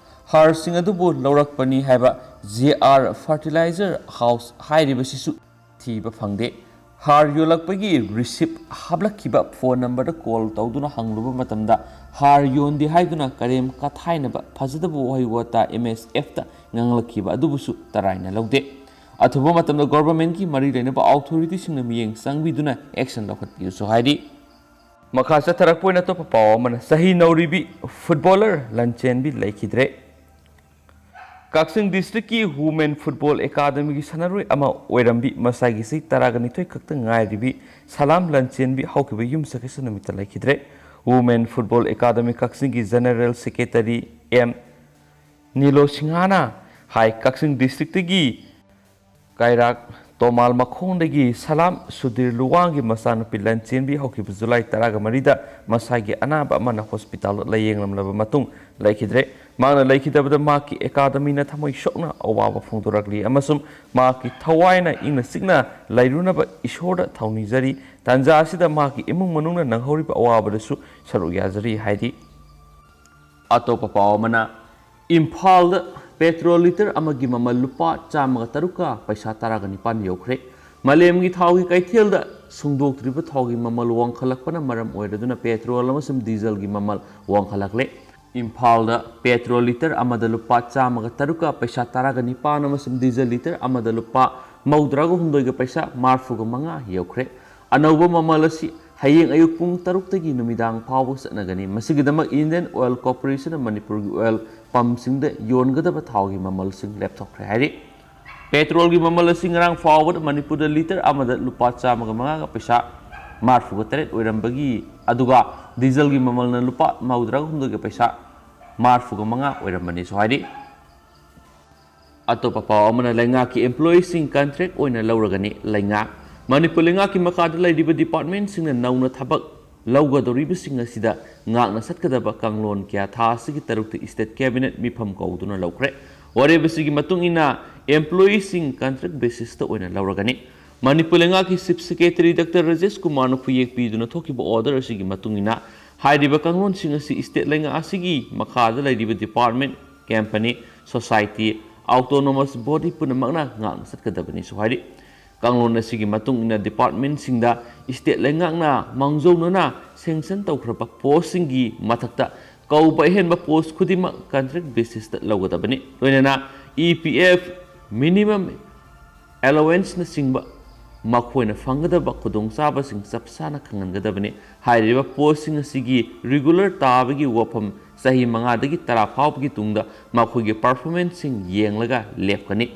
ꯍꯥꯔꯁꯤꯡ ꯑꯗꯨꯕꯨ ꯂꯧꯔꯛꯄꯅꯤ ꯍꯥꯏꯕ ꯖꯦ ꯑꯥꯔ ꯐꯔꯇꯤꯂꯥꯏꯖꯔ ꯍꯥꯎꯁ ꯍꯥꯏꯔꯤꯕꯁꯤꯁꯨ ꯊꯤꯕ ꯐꯪꯗꯦ꯫ ꯍꯥꯔ ꯌꯣꯜꯂꯛꯄꯒꯤ ꯔꯤꯁꯤꯞ ꯍꯥꯞꯂꯛꯈꯤꯕ ꯐꯣꯟ ꯅꯝꯕꯔꯗ ꯀꯣꯜ ꯇꯧꯗꯨꯅ ꯍꯪꯂꯨꯕ ꯃꯇꯝꯗ ꯍꯥꯔ ꯌꯣꯟꯗꯦ ꯍꯥꯏꯗꯨꯅ ꯀꯔꯦꯝ ꯀꯊꯥꯏꯅꯕ ꯐꯖꯗꯕ ꯋꯥꯍꯩ ꯋꯥꯇꯥ ꯑꯦꯝ ꯑꯦꯁ ꯑꯦꯐꯇ ꯉꯥꯡꯂꯛꯈꯤꯕ ꯑꯗꯨꯕꯨꯁꯨ ꯇꯔꯥꯏꯅ ꯂꯧꯗꯦ꯫ ꯑꯊꯨꯕ ꯃꯇꯝꯗ ꯒꯣꯚꯔꯟꯃꯦꯟꯠꯀꯤ ꯃꯔꯤ ꯂꯩꯅꯕ ꯑꯣꯊꯣꯔꯤꯇꯤꯁꯤꯡꯅ ꯃꯤꯠꯌꯦꯡ ꯆꯪꯕꯤꯗꯨꯅ ꯑꯦꯛꯁꯟ ꯂꯧꯈꯠꯄꯤꯌꯨꯁꯨ ꯍꯥꯏꯔꯤ꯫ ꯃꯈꯥ ꯆꯠꯊꯔꯛꯄ ꯑꯣꯏꯅ ꯑꯇꯣꯞꯄ ꯄꯥꯎ ꯑꯃꯅ, ꯆꯍꯤ ꯅꯧꯔꯤꯕꯤ ꯐꯨꯠꯕꯣꯂꯔ ꯂꯟꯆꯦꯟꯕꯤ ꯂꯩꯈꯤꯗ꯭ꯔꯦ꯫ ꯀꯛꯆꯤꯡ ꯗꯤꯁꯇ꯭ꯔꯤꯛꯀꯤ ꯋꯨꯃꯦꯟ ꯐꯨꯠꯕꯣꯜ ꯑꯦꯀꯥꯗꯃꯤꯒꯤ ꯁꯥꯟꯅꯔꯣꯏ ꯑꯃ ꯑꯣꯏꯔꯝꯕꯤ, ꯃꯁꯥꯒꯤ ꯆꯍꯤ ꯇꯔꯥꯒ ꯅꯤꯊꯣꯏ ꯈꯛꯇ ꯉꯥꯏꯔꯤꯕꯤ ꯁꯂꯥꯝ ꯂꯟꯆꯦꯟꯕꯤ ꯍꯧꯈꯤꯕ ꯌꯨꯝꯁꯀꯩꯁ ꯅꯨꯃꯤꯠꯇ ꯂꯩꯈꯤꯗ꯭ꯔꯦ꯫ ꯋꯨꯃꯦꯟ ꯐꯨꯠꯕꯣꯜ ꯑꯦꯀꯥꯗꯃꯤ ꯀꯛꯆꯤꯡꯒꯤ ꯖꯦꯅꯔꯦꯜ ꯁꯦꯀ꯭ꯔꯦꯇꯔꯤ ꯑꯦꯝ ꯅꯤꯂꯣ ꯁꯤꯡꯍꯥꯅ ꯍꯥꯏ, ꯀꯛꯆꯤꯡ ꯗꯤꯁꯇ꯭ꯔꯤꯛꯇꯒꯤ ꯀꯩꯔꯥꯛ ꯇꯣꯃꯥꯜ ꯃꯈꯣꯡꯗꯒꯤ ꯁꯂꯥꯝ ꯁꯨꯙꯤꯔ ꯂꯨꯋꯥꯡꯒꯤ ꯃꯆꯥꯅꯨꯄꯤ ꯂꯟꯆꯦꯟꯕꯤ ꯍꯧꯈꯤꯕ ꯖꯨꯂꯥꯏ ꯇꯔꯥꯒ ꯃꯔꯤꯗ ꯃꯁꯥꯒꯤ ꯑꯅꯥꯕ ꯑꯃꯅ ꯍꯣꯁꯄꯤꯇꯥꯜꯗ ꯂꯥꯌꯦꯡꯂꯝꯂꯕ ꯃꯇꯨꯡ ꯂꯩꯈꯤꯗ꯭ꯔꯦ꯫ ꯃꯍꯥꯛꯅ ꯂꯩꯈꯤꯗꯕꯗ ꯃꯍꯥꯛꯀꯤ ꯑꯦꯀꯥꯗꯃꯤꯅ ꯊꯃꯣꯏ ꯁꯣꯛꯅ ꯑꯋꯥꯕ ꯐꯣꯡꯗꯣꯔꯛꯂꯤ ꯑꯃꯁꯨꯡ ꯃꯍꯥꯛꯀꯤ ꯊꯋꯥꯏꯅ ꯏꯪꯅ ꯆꯤꯛꯅ ꯂꯩꯔꯨꯅꯕ ꯏꯁꯣꯔꯗ ꯊꯧꯅꯤꯖꯔꯤ꯫ ꯇꯥꯟꯖꯥ ꯑꯁꯤꯗ ꯃꯍꯥꯛꯀꯤ ꯏꯃꯨꯡ ꯃꯅꯨꯡꯅ ꯅꯪꯍꯧꯔꯤꯕ ꯑꯋꯥꯕꯗꯁꯨ ꯁꯔꯨꯛ ꯌꯥꯖꯔꯤ ꯍꯥꯏꯔꯤ꯫ ꯑꯇꯣꯞꯄ ꯄꯥꯎ ꯑꯃꯅ, ꯏꯝꯐꯥꯜꯗ ꯄꯦꯇ꯭ꯔꯣꯜ ꯂꯤꯇꯔ ꯑꯃꯒꯤ ꯃꯃꯜ ꯂꯨꯄꯥ ꯆꯥꯝꯃꯒ ꯇꯔꯨꯛꯀ ꯄꯩꯁꯥ ꯇꯔꯥꯒ ꯅꯤꯄꯥꯟ ꯌꯧꯈ꯭ꯔꯦ꯫ ꯃꯥꯂꯦꯝꯒꯤ ꯊꯥꯎꯒꯤ ꯀꯩꯊꯦꯜꯗ ꯁꯨꯡꯗꯣꯛꯇ꯭ꯔꯤꯕ ꯊꯥꯎꯒꯤ ꯃꯃꯜ ꯋꯥꯡꯈꯠꯂꯛꯄꯅ ꯃꯔꯝ ꯑꯣꯏꯔꯗꯨꯅ ꯄꯦꯇ꯭ꯔꯣꯜ ꯑꯃꯁꯨꯡ ꯗꯤꯖꯜꯒꯤ ꯃꯃꯜ ꯋꯥꯡꯈꯠꯂꯛꯂꯦ꯫ ꯏꯝꯐꯥꯜꯗ ꯄꯦꯇ꯭ꯔꯣꯜ ꯂꯤꯇꯔ ꯑꯃꯗ ꯂꯨꯄꯥ ꯆꯥꯝꯃꯒ ꯇꯔꯨꯛꯀ ꯄꯩꯁꯥ ꯇꯔꯥꯒ ꯅꯤꯄꯥꯟ ꯑꯃꯁꯨꯡ ꯗꯤꯖꯜ ꯂꯤꯇꯔ ꯑꯃꯗ ꯂꯨꯄꯥ ꯃꯧꯗ꯭ꯔꯥꯒ ꯍꯨꯝꯗꯣꯏꯒ ꯄꯩꯁꯥ ꯃꯔꯐꯨꯒ ꯃꯉꯥ ꯌꯧꯈ꯭ꯔꯦ꯫ ꯑꯅꯧꯕ ꯃꯃꯜ ꯑꯁꯤ ꯍꯌꯦꯡ ꯑꯌꯨꯛ ꯄꯨꯡ ꯇꯔꯨꯛꯇꯒꯤ ꯅꯨꯃꯤꯗꯥꯡ ꯐꯥꯎꯕ ꯆꯠꯅꯒꯅꯤ꯫ ꯃꯁꯤꯒꯤꯗꯃꯛ ꯏꯟꯗꯤꯌꯟ ꯑꯣꯏꯜ ꯀꯣꯔꯄꯣꯔꯦꯁꯟꯅ ꯃꯅꯤꯄꯨꯔꯒꯤ ꯑꯣꯏꯜ ꯄꯝꯁꯤꯡꯗ ꯌꯣꯟꯒꯗꯕ ꯊꯥꯎꯒꯤ ꯃꯃꯜꯁꯤꯡ ꯂꯦꯞꯊꯣꯛꯈ꯭ꯔꯦ ꯍꯥꯏꯔꯤ꯫ ꯄꯦꯇ꯭ꯔꯣꯜꯒꯤ ꯃꯃꯜ ꯑꯁꯤ ꯉꯔꯥꯡ ꯐꯥꯎꯕꯗ ꯃꯅꯤꯄꯨꯔꯗ ꯂꯤꯇꯔ ꯑꯃꯗ ꯂꯨꯄꯥ ꯆꯥꯝꯃꯒ ꯃꯉꯥꯒ ꯄꯩꯁꯥ ꯃꯔꯐꯨꯒ ꯇꯔꯦꯠ ꯑꯣꯏꯔꯝꯕꯒꯤ, ꯑꯗꯨꯒ ꯗꯤꯖꯜꯒꯤ ꯃꯃꯜꯅ ꯂꯨꯄꯥ ꯃꯧꯗ꯭ꯔꯥꯒ ꯍꯨꯝꯗꯣꯏꯒ ꯄꯩꯁꯥ ꯃꯔꯐꯨꯒ ꯃꯉꯥ ꯑꯣꯏꯔꯝꯕꯅꯤꯁꯨ ꯍꯥꯏꯔꯤ꯫ ꯑꯇꯣꯞꯄ ꯄꯥꯎ ꯑꯃꯅ, ꯂꯩꯉꯥꯛꯀꯤ ꯑꯦꯝꯄ꯭ꯂꯣꯌꯤꯁꯤꯡ ꯀꯟꯇ꯭ꯔꯦꯛ ꯑꯣꯏꯅ ꯂꯧꯔꯒꯅꯤ꯫ ꯂꯩꯉꯥꯛ, ꯃꯅꯤꯄꯨꯔ ꯂꯩꯉꯥꯛꯀꯤ ꯃꯈꯥꯗ ꯂꯩꯔꯤꯕ ꯗꯤꯄꯥꯔꯠꯃꯦꯟꯁꯤꯡꯅ ꯅꯧꯅ ꯊꯕꯛ ꯂꯧꯒꯗꯧꯔꯤꯕꯁꯤꯡ ꯑꯁꯤꯗ ꯉꯥꯛꯅ ꯆꯠꯀꯗꯕ ꯀꯥꯡꯂꯣꯟ ꯀꯌꯥ ꯊꯥ ꯑꯁꯤꯒꯤ ꯇꯔꯨꯛꯇ ꯁ꯭ꯇꯦꯠ ꯀꯦꯕꯤꯅꯦꯠ ꯃꯤꯐꯝ ꯀꯧꯗꯨꯅ ꯂꯧꯈ꯭ꯔꯦ꯫ ꯋꯥꯔꯦꯞ ꯑꯁꯤꯒꯤ ꯃꯇꯨꯡ ꯏꯟꯅ ꯑꯦꯝꯄ꯭ꯂꯣꯌꯤꯁꯤꯡ ꯀꯟꯇ꯭ꯔꯦꯛ ꯕꯦꯁꯤꯁꯇ ꯑꯣꯏꯅ ꯂꯧꯔꯒꯅꯤ꯫ ꯃꯅꯤꯄꯨꯔ ꯂꯩꯉꯥꯛꯀꯤ ꯆꯤꯐ ꯁꯦꯀ꯭ꯔꯦꯇꯔꯤ ꯗꯥꯛꯇꯔ ꯔꯥꯖꯦꯁ ꯀꯨꯃꯥꯔꯅ ꯈꯨꯌꯦꯛ ꯄꯤꯗꯨꯅ ꯊꯣꯛꯈꯤꯕ ꯑꯣꯔꯗꯔ ꯑꯁꯤꯒꯤ ꯃꯇꯨꯡ ꯏꯟꯅ ꯍꯥꯏꯔꯤꯕ ꯀꯥꯡꯂꯣꯟꯁꯤꯡ ꯑꯁꯤ ꯁ꯭ꯇꯦꯠ ꯂꯩꯉꯥꯛ ꯑꯁꯤꯒꯤ ꯃꯈꯥꯗ ꯂꯩꯔꯤꯕ department, company, society, autonomous body ꯄꯨꯝꯅꯃꯛꯅ ꯉꯥꯛꯅ ꯆꯠꯀꯗꯕꯅꯤꯁꯨ ꯍꯥꯏꯔꯤ꯫ ꯀꯥꯡꯂꯣꯟ ꯑꯁꯤꯒꯤ ꯃꯇꯨꯡ ꯏꯟꯅ ꯗꯤꯄꯥꯔꯠꯃꯦꯟꯁꯤꯡꯗ ꯁ꯭ꯇꯦꯠ ꯂꯩꯉꯥꯛꯅ ꯃꯥꯡꯖꯧꯅꯅ ꯁꯦꯡꯁꯟ ꯇꯧꯈ꯭ꯔꯕ ꯄꯣꯁꯁꯤꯡꯒꯤ ꯃꯊꯛꯇ ꯀꯧꯕ ꯑꯍꯦꯟꯕ ꯄꯣꯁ ꯈꯨꯗꯤꯡꯃꯛ ꯀꯟꯇ꯭ꯔꯦꯛ ꯕꯦꯁꯤꯁꯇ ꯂꯧꯒꯗꯕꯅꯤ꯫ ꯂꯣꯏꯅꯅ ꯏ ꯄꯤ ꯑꯦꯐ, ꯃꯤꯅꯤꯃꯝ ꯑꯦꯂꯣꯋꯦꯟꯁꯅꯆꯤꯡꯕ ꯃꯈꯣꯏꯅ ꯐꯪꯒꯗꯕ ꯈꯨꯗꯣꯡꯆꯥꯕꯁꯤꯡ ꯆꯞ ꯆꯥꯅ ꯈꯪꯍꯟꯒꯗꯕꯅꯤ꯫ ꯍꯥꯏꯔꯤꯕ ꯄꯣꯁꯁꯤꯡ ꯑꯁꯤꯒꯤ ꯔꯤꯒꯨꯂꯔ ꯇꯥꯕꯒꯤ ꯋꯥꯐꯝ ꯆꯍꯤ ꯃꯉꯥꯗꯒꯤ ꯇꯔꯥ ꯐꯥꯎꯕꯒꯤ ꯇꯨꯡꯗ ꯃꯈꯣꯏꯒꯤ ꯄꯔꯐꯣꯔꯃꯦꯟꯁꯁꯤꯡ ꯌꯦꯡꯂꯒ ꯂꯦꯞꯀꯅꯤ꯫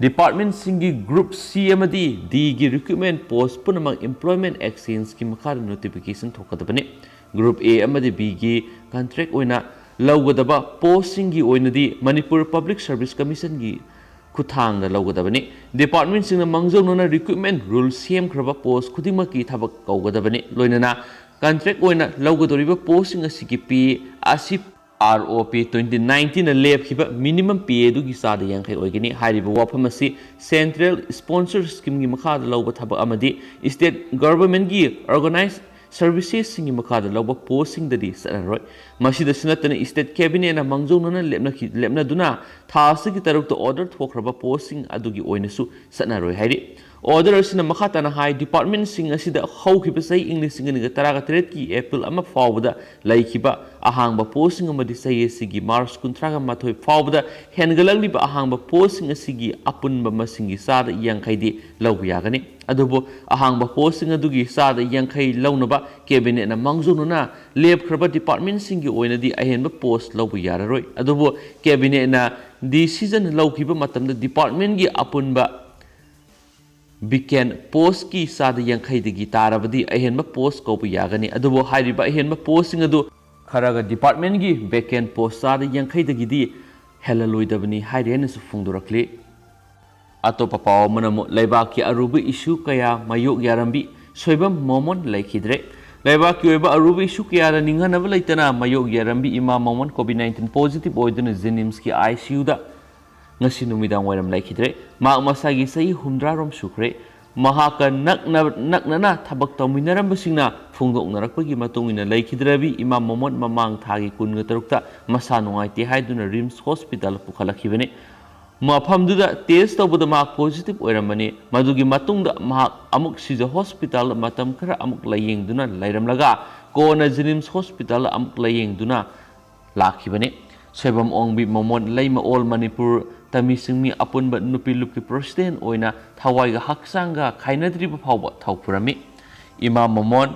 ꯗꯤꯄꯥꯔꯠꯃꯦꯟꯁꯤꯡꯒꯤ ꯒ꯭ꯔꯨꯞ ꯁꯤ ꯑꯃꯗꯤ ꯗꯤꯒꯤ ꯔꯤꯀ꯭ꯔꯨꯠꯃꯦꯟ ꯄꯣꯁ ꯄꯨꯝꯅꯃꯛ ꯑꯦꯝꯄ꯭ꯂꯣꯏꯃꯦꯟ ꯑꯦꯛꯁꯆꯦꯟꯖꯀꯤ ꯃꯈꯥꯗ ꯅꯣꯇꯤꯐꯤꯀꯦꯁꯟ ꯊꯣꯛꯀꯗꯕꯅꯤ꯫ ꯒ꯭ꯔꯨꯞ ꯑꯦ ꯑꯃꯗꯤ ꯕꯤꯒꯤ ꯀꯟꯇ꯭ꯔꯦꯛ ꯑꯣꯏꯅ ꯂꯧꯒꯗꯕ ꯄꯣꯁꯁꯤꯡꯒꯤ ꯑꯣꯏꯅꯗꯤ ꯃꯅꯤꯄꯨꯔ ꯄꯕ꯭ꯂꯤꯛ ꯁꯔꯚꯤꯁ ꯀꯃꯤꯁꯟꯒꯤ ꯈꯨꯠꯊꯥꯡꯗ ꯂꯧꯒꯗꯕꯅꯤ꯫ ꯗꯤꯄꯥꯔꯠꯃꯦꯟꯁꯤꯡꯅ ꯃꯥꯡꯖꯧꯅꯅ ꯔꯤꯀ꯭ꯔꯨꯠꯃꯦꯟ ꯔꯨꯜ ꯁꯦꯝꯈ꯭ꯔꯕ ꯄꯣꯁ ꯈꯨꯗꯤꯡꯃꯛꯀꯤ ꯊꯕꯛ ꯀꯧꯒꯗꯕꯅꯤ꯫ ꯂꯣꯏꯅꯅ ꯀꯟꯇ꯭ꯔꯦꯛ ꯑꯣꯏꯅ ꯂꯧꯒꯗꯧꯔꯤꯕ ꯄꯣꯁꯁꯤꯡ ꯑꯁꯤꯒꯤ ꯄꯦ ꯑꯁꯤ ꯑꯥꯔ ꯑꯣ ꯄꯤ twenty nineteenꯅ ꯂꯦꯞꯈꯤꯕ ꯃꯤꯅꯤꯃꯝ ꯄꯦ ꯑꯗꯨꯒꯤ ꯆꯥꯗ ꯌꯥꯡꯈꯩ ꯑꯣꯏꯒꯅꯤ꯫ ꯍꯥꯏꯔꯤꯕ ꯋꯥꯐꯝ ꯑꯁꯤ ꯁꯦꯟꯇ꯭ꯔꯦꯜ ꯁ꯭ꯄꯣꯟꯁꯔ ꯁ꯭ꯀꯤꯝꯒꯤ ꯃꯈꯥꯗ ꯂꯧꯕ ꯊꯕꯛ ꯑꯃꯗꯤ ꯁ꯭ꯇꯦꯠ ꯒꯚꯔꯟꯃꯦꯟꯠꯒꯤ ꯑꯣꯔꯒꯅꯥꯏꯖ ꯁꯔꯚꯤꯁꯦꯁꯁꯤꯡꯒꯤ ꯃꯈꯥꯗ ꯂꯧꯕ ꯄꯣꯁꯁꯤꯡꯗꯗꯤ ꯆꯠꯅꯔꯣꯏ꯫ ꯃꯁꯤꯗꯁꯨ ꯅꯠꯇꯅ ꯁ꯭ꯇꯦꯠ ꯀꯦꯕꯤꯅꯦꯠꯅ ꯃꯥꯡꯖꯧꯅꯅ ꯂꯦꯞꯅꯈꯤ-, ꯂꯦꯞꯅꯗꯨꯅ ꯊꯥ ꯑꯁꯤꯒꯤ ꯇꯔꯨꯛꯇ ꯑꯣꯔꯗꯔ ꯊꯣꯛꯈ꯭ꯔꯕ ꯄꯣꯁꯁꯤꯡ ꯑꯗꯨꯒꯤ ꯑꯣꯏꯅꯁꯨ ꯆꯠꯅꯔꯣꯏ ꯍꯥꯏꯔꯤ꯫ Order ꯑꯁꯤꯅ ꯃꯈꯥ ꯇꯥꯅ ꯍꯥꯏ, departmentꯁꯤꯡ ꯑꯁꯤꯗ ꯍꯧꯈꯤꯕ ꯆꯍꯤ ꯏꯪ ꯂꯤꯁꯤꯡ ꯑꯅꯤꯒ ꯇꯔꯥꯒ ꯇꯔꯦꯠꯀꯤ April ꯑꯃ ꯐꯥꯎꯕꯗ ꯂꯩꯈꯤꯕ ꯑꯍꯥꯡꯕ postꯁꯤꯡ ꯑꯃꯗꯤ ꯆꯍꯤ ꯑꯁꯤꯒꯤ March ꯀꯨꯟꯊ꯭ꯔꯥꯒ ꯃꯥꯊꯣꯏ ꯐꯥꯎꯕꯗ ꯍꯦꯟꯒꯠꯂꯛꯂꯤꯕ ꯑꯍꯥꯡꯕ postꯁꯤꯡ ꯑꯁꯤꯒꯤ ꯑꯄꯨꯟꯕ ꯃꯁꯤꯡꯒꯤ ꯆꯥꯗ ꯌꯥꯡꯈꯩꯗꯤ ꯂꯧꯕ ꯌꯥꯒꯅꯤ꯫ ꯑꯗꯨꯕꯨ ꯑꯍꯥꯡꯕ postꯁꯤꯡ ꯑꯗꯨꯒꯤ ꯆꯥꯗ ꯌꯥꯡꯈꯩ ꯂꯧꯅꯕ cabinetꯅ ꯃꯥꯡꯖꯧꯅꯅ ꯂꯦꯞꯈ꯭ꯔꯕ departmentꯁꯤꯡꯒꯤ ꯑꯣꯏꯅꯗꯤ ꯑꯍꯦꯟꯕ post ꯂꯧꯕ ꯌꯥꯔꯔꯣꯏ꯫ ꯑꯗꯨꯕꯨ cabinetꯅ decision ꯂꯧꯈꯤꯕ ꯃꯇꯝꯗ departmentꯀꯤ ꯑꯄꯨꯟꯕ vacant postꯀꯤ ꯆꯥꯗ ꯌꯥꯡꯈꯩꯗꯒꯤ ꯇꯥꯔꯕꯗꯤ ꯑꯍꯦꯟꯕ post ꯀꯧꯕ ꯌꯥꯒꯅꯤ꯫ ꯑꯗꯨꯕꯨ ꯍꯥꯏꯔꯤꯕ ꯑꯍꯦꯟꯕ postꯁꯤꯡ ꯑꯗꯨ ꯈꯔꯒ departmentꯀꯤ vacant post ꯆꯥꯗ ꯌꯥꯡꯈꯩꯗꯒꯤꯗꯤ ꯍꯦꯜꯂꯂꯣꯏꯗꯕꯅꯤ ꯍꯥꯏꯔꯤ ꯍꯥꯏꯅꯁꯨ ꯐꯣꯡꯗꯣꯔꯛꯂꯤ꯫ ꯑꯇꯣꯞꯄ ꯄꯥꯎ ꯑꯃꯅ ꯑꯃꯨꯛ ꯂꯩꯕꯥꯛꯀꯤ ꯑꯔꯨꯕ issue ꯀꯌꯥ ꯃꯥꯌꯣꯛ ꯌꯥꯔꯝꯕꯤ ꯁꯣꯏꯕꯝ ꯃꯣꯃꯣꯟ ꯂꯩꯈꯤꯗ꯭ꯔꯦ꯫ ꯂꯩꯕꯥꯛꯀꯤ ꯑꯣꯏꯕ ꯑꯔꯨꯕ issue ꯀꯌꯥꯗ ꯅꯤꯡꯍꯟꯅꯕ ꯂꯩꯇꯅ ꯃꯥꯌꯣꯛ ꯌꯥꯔꯝꯕꯤ ꯏꯃꯥ ꯃꯣꯃꯣꯟ COVID nineteen positive ꯑꯣꯏꯗꯨꯅ JNIMSꯀꯤ ICUꯗ ꯉꯁꯤ ꯅꯨꯃꯤꯗꯥꯡ ꯋꯥꯏꯔꯝ ꯂꯩꯈꯤꯗ꯭ꯔꯦ꯫ ꯃꯍꯥꯛ ꯃꯁꯥꯒꯤ ꯆꯍꯤ ꯍꯨꯝꯗ꯭ꯔꯥꯔꯣꯝ ꯁꯨꯈ꯭ꯔꯦ꯫ ꯃꯍꯥꯛꯀ ꯅꯛꯅ-, ꯅꯛꯅꯅ ꯊꯕꯛ ꯇꯧꯃꯤꯟꯅꯔꯝꯕꯁꯤꯡꯅ ꯐꯣꯡꯗꯣꯛꯅꯔꯛꯄꯒꯤ ꯃꯇꯨꯡ ꯏꯟꯅ ꯂꯩꯈꯤꯗ꯭ꯔꯕꯤ ꯏꯃꯥ ꯃꯣꯃꯣꯟ ꯃꯃꯥꯡ ꯊꯥꯒꯤ ꯀꯨꯟꯒ ꯇꯔꯨꯛꯇ ꯃꯁꯥ ꯅꯨꯡꯉꯥꯏꯇꯦ ꯍꯥꯏꯗꯨꯅ RIMS hospital ꯄꯨꯈꯠꯂꯛꯈꯤꯕꯅꯤ꯫ ꯃꯐꯝꯗꯨꯗ test ꯇꯧꯕꯗ ꯃꯍꯥꯛ positive ꯑꯣꯏꯔꯝꯕꯅꯤ꯫ ꯃꯗꯨꯒꯤ ꯃꯇꯨꯡꯗ ꯃꯍꯥꯛ ꯑꯃꯨꯛ ꯁꯤꯖ hospital ꯃꯇꯝ ꯈꯔ ꯑꯃꯨꯛ ꯂꯥꯌꯦꯡꯗꯨꯅ ꯂꯩꯔꯝꯂꯒ ꯀꯣꯟꯅ JNIMS hospital ꯑꯃꯨꯛ ꯂꯥꯌꯦꯡꯗꯨꯅ ꯂꯥꯛꯈꯤꯕꯅꯤ꯫ ꯁꯣꯏꯕꯝ ꯑꯣꯡꯕꯤ ꯃꯣꯃꯣꯟ ꯂꯩꯃ All Manipur ꯇꯃꯤ ꯁꯤꯡꯃꯤ ꯑꯄꯨꯟꯕ ꯅꯨꯄꯤ ꯂꯨꯞꯀꯤ president ꯑꯣꯏꯅ ꯊꯋꯥꯏꯒ ꯍꯛꯆꯥꯡꯒ ꯈꯥꯏꯅꯗ꯭ꯔꯤꯕ ꯐꯥꯎꯕ ꯊꯧ ꯄꯨꯔꯝꯃꯤ꯫ ꯏꯃꯥ ꯃꯣꯃꯣꯟ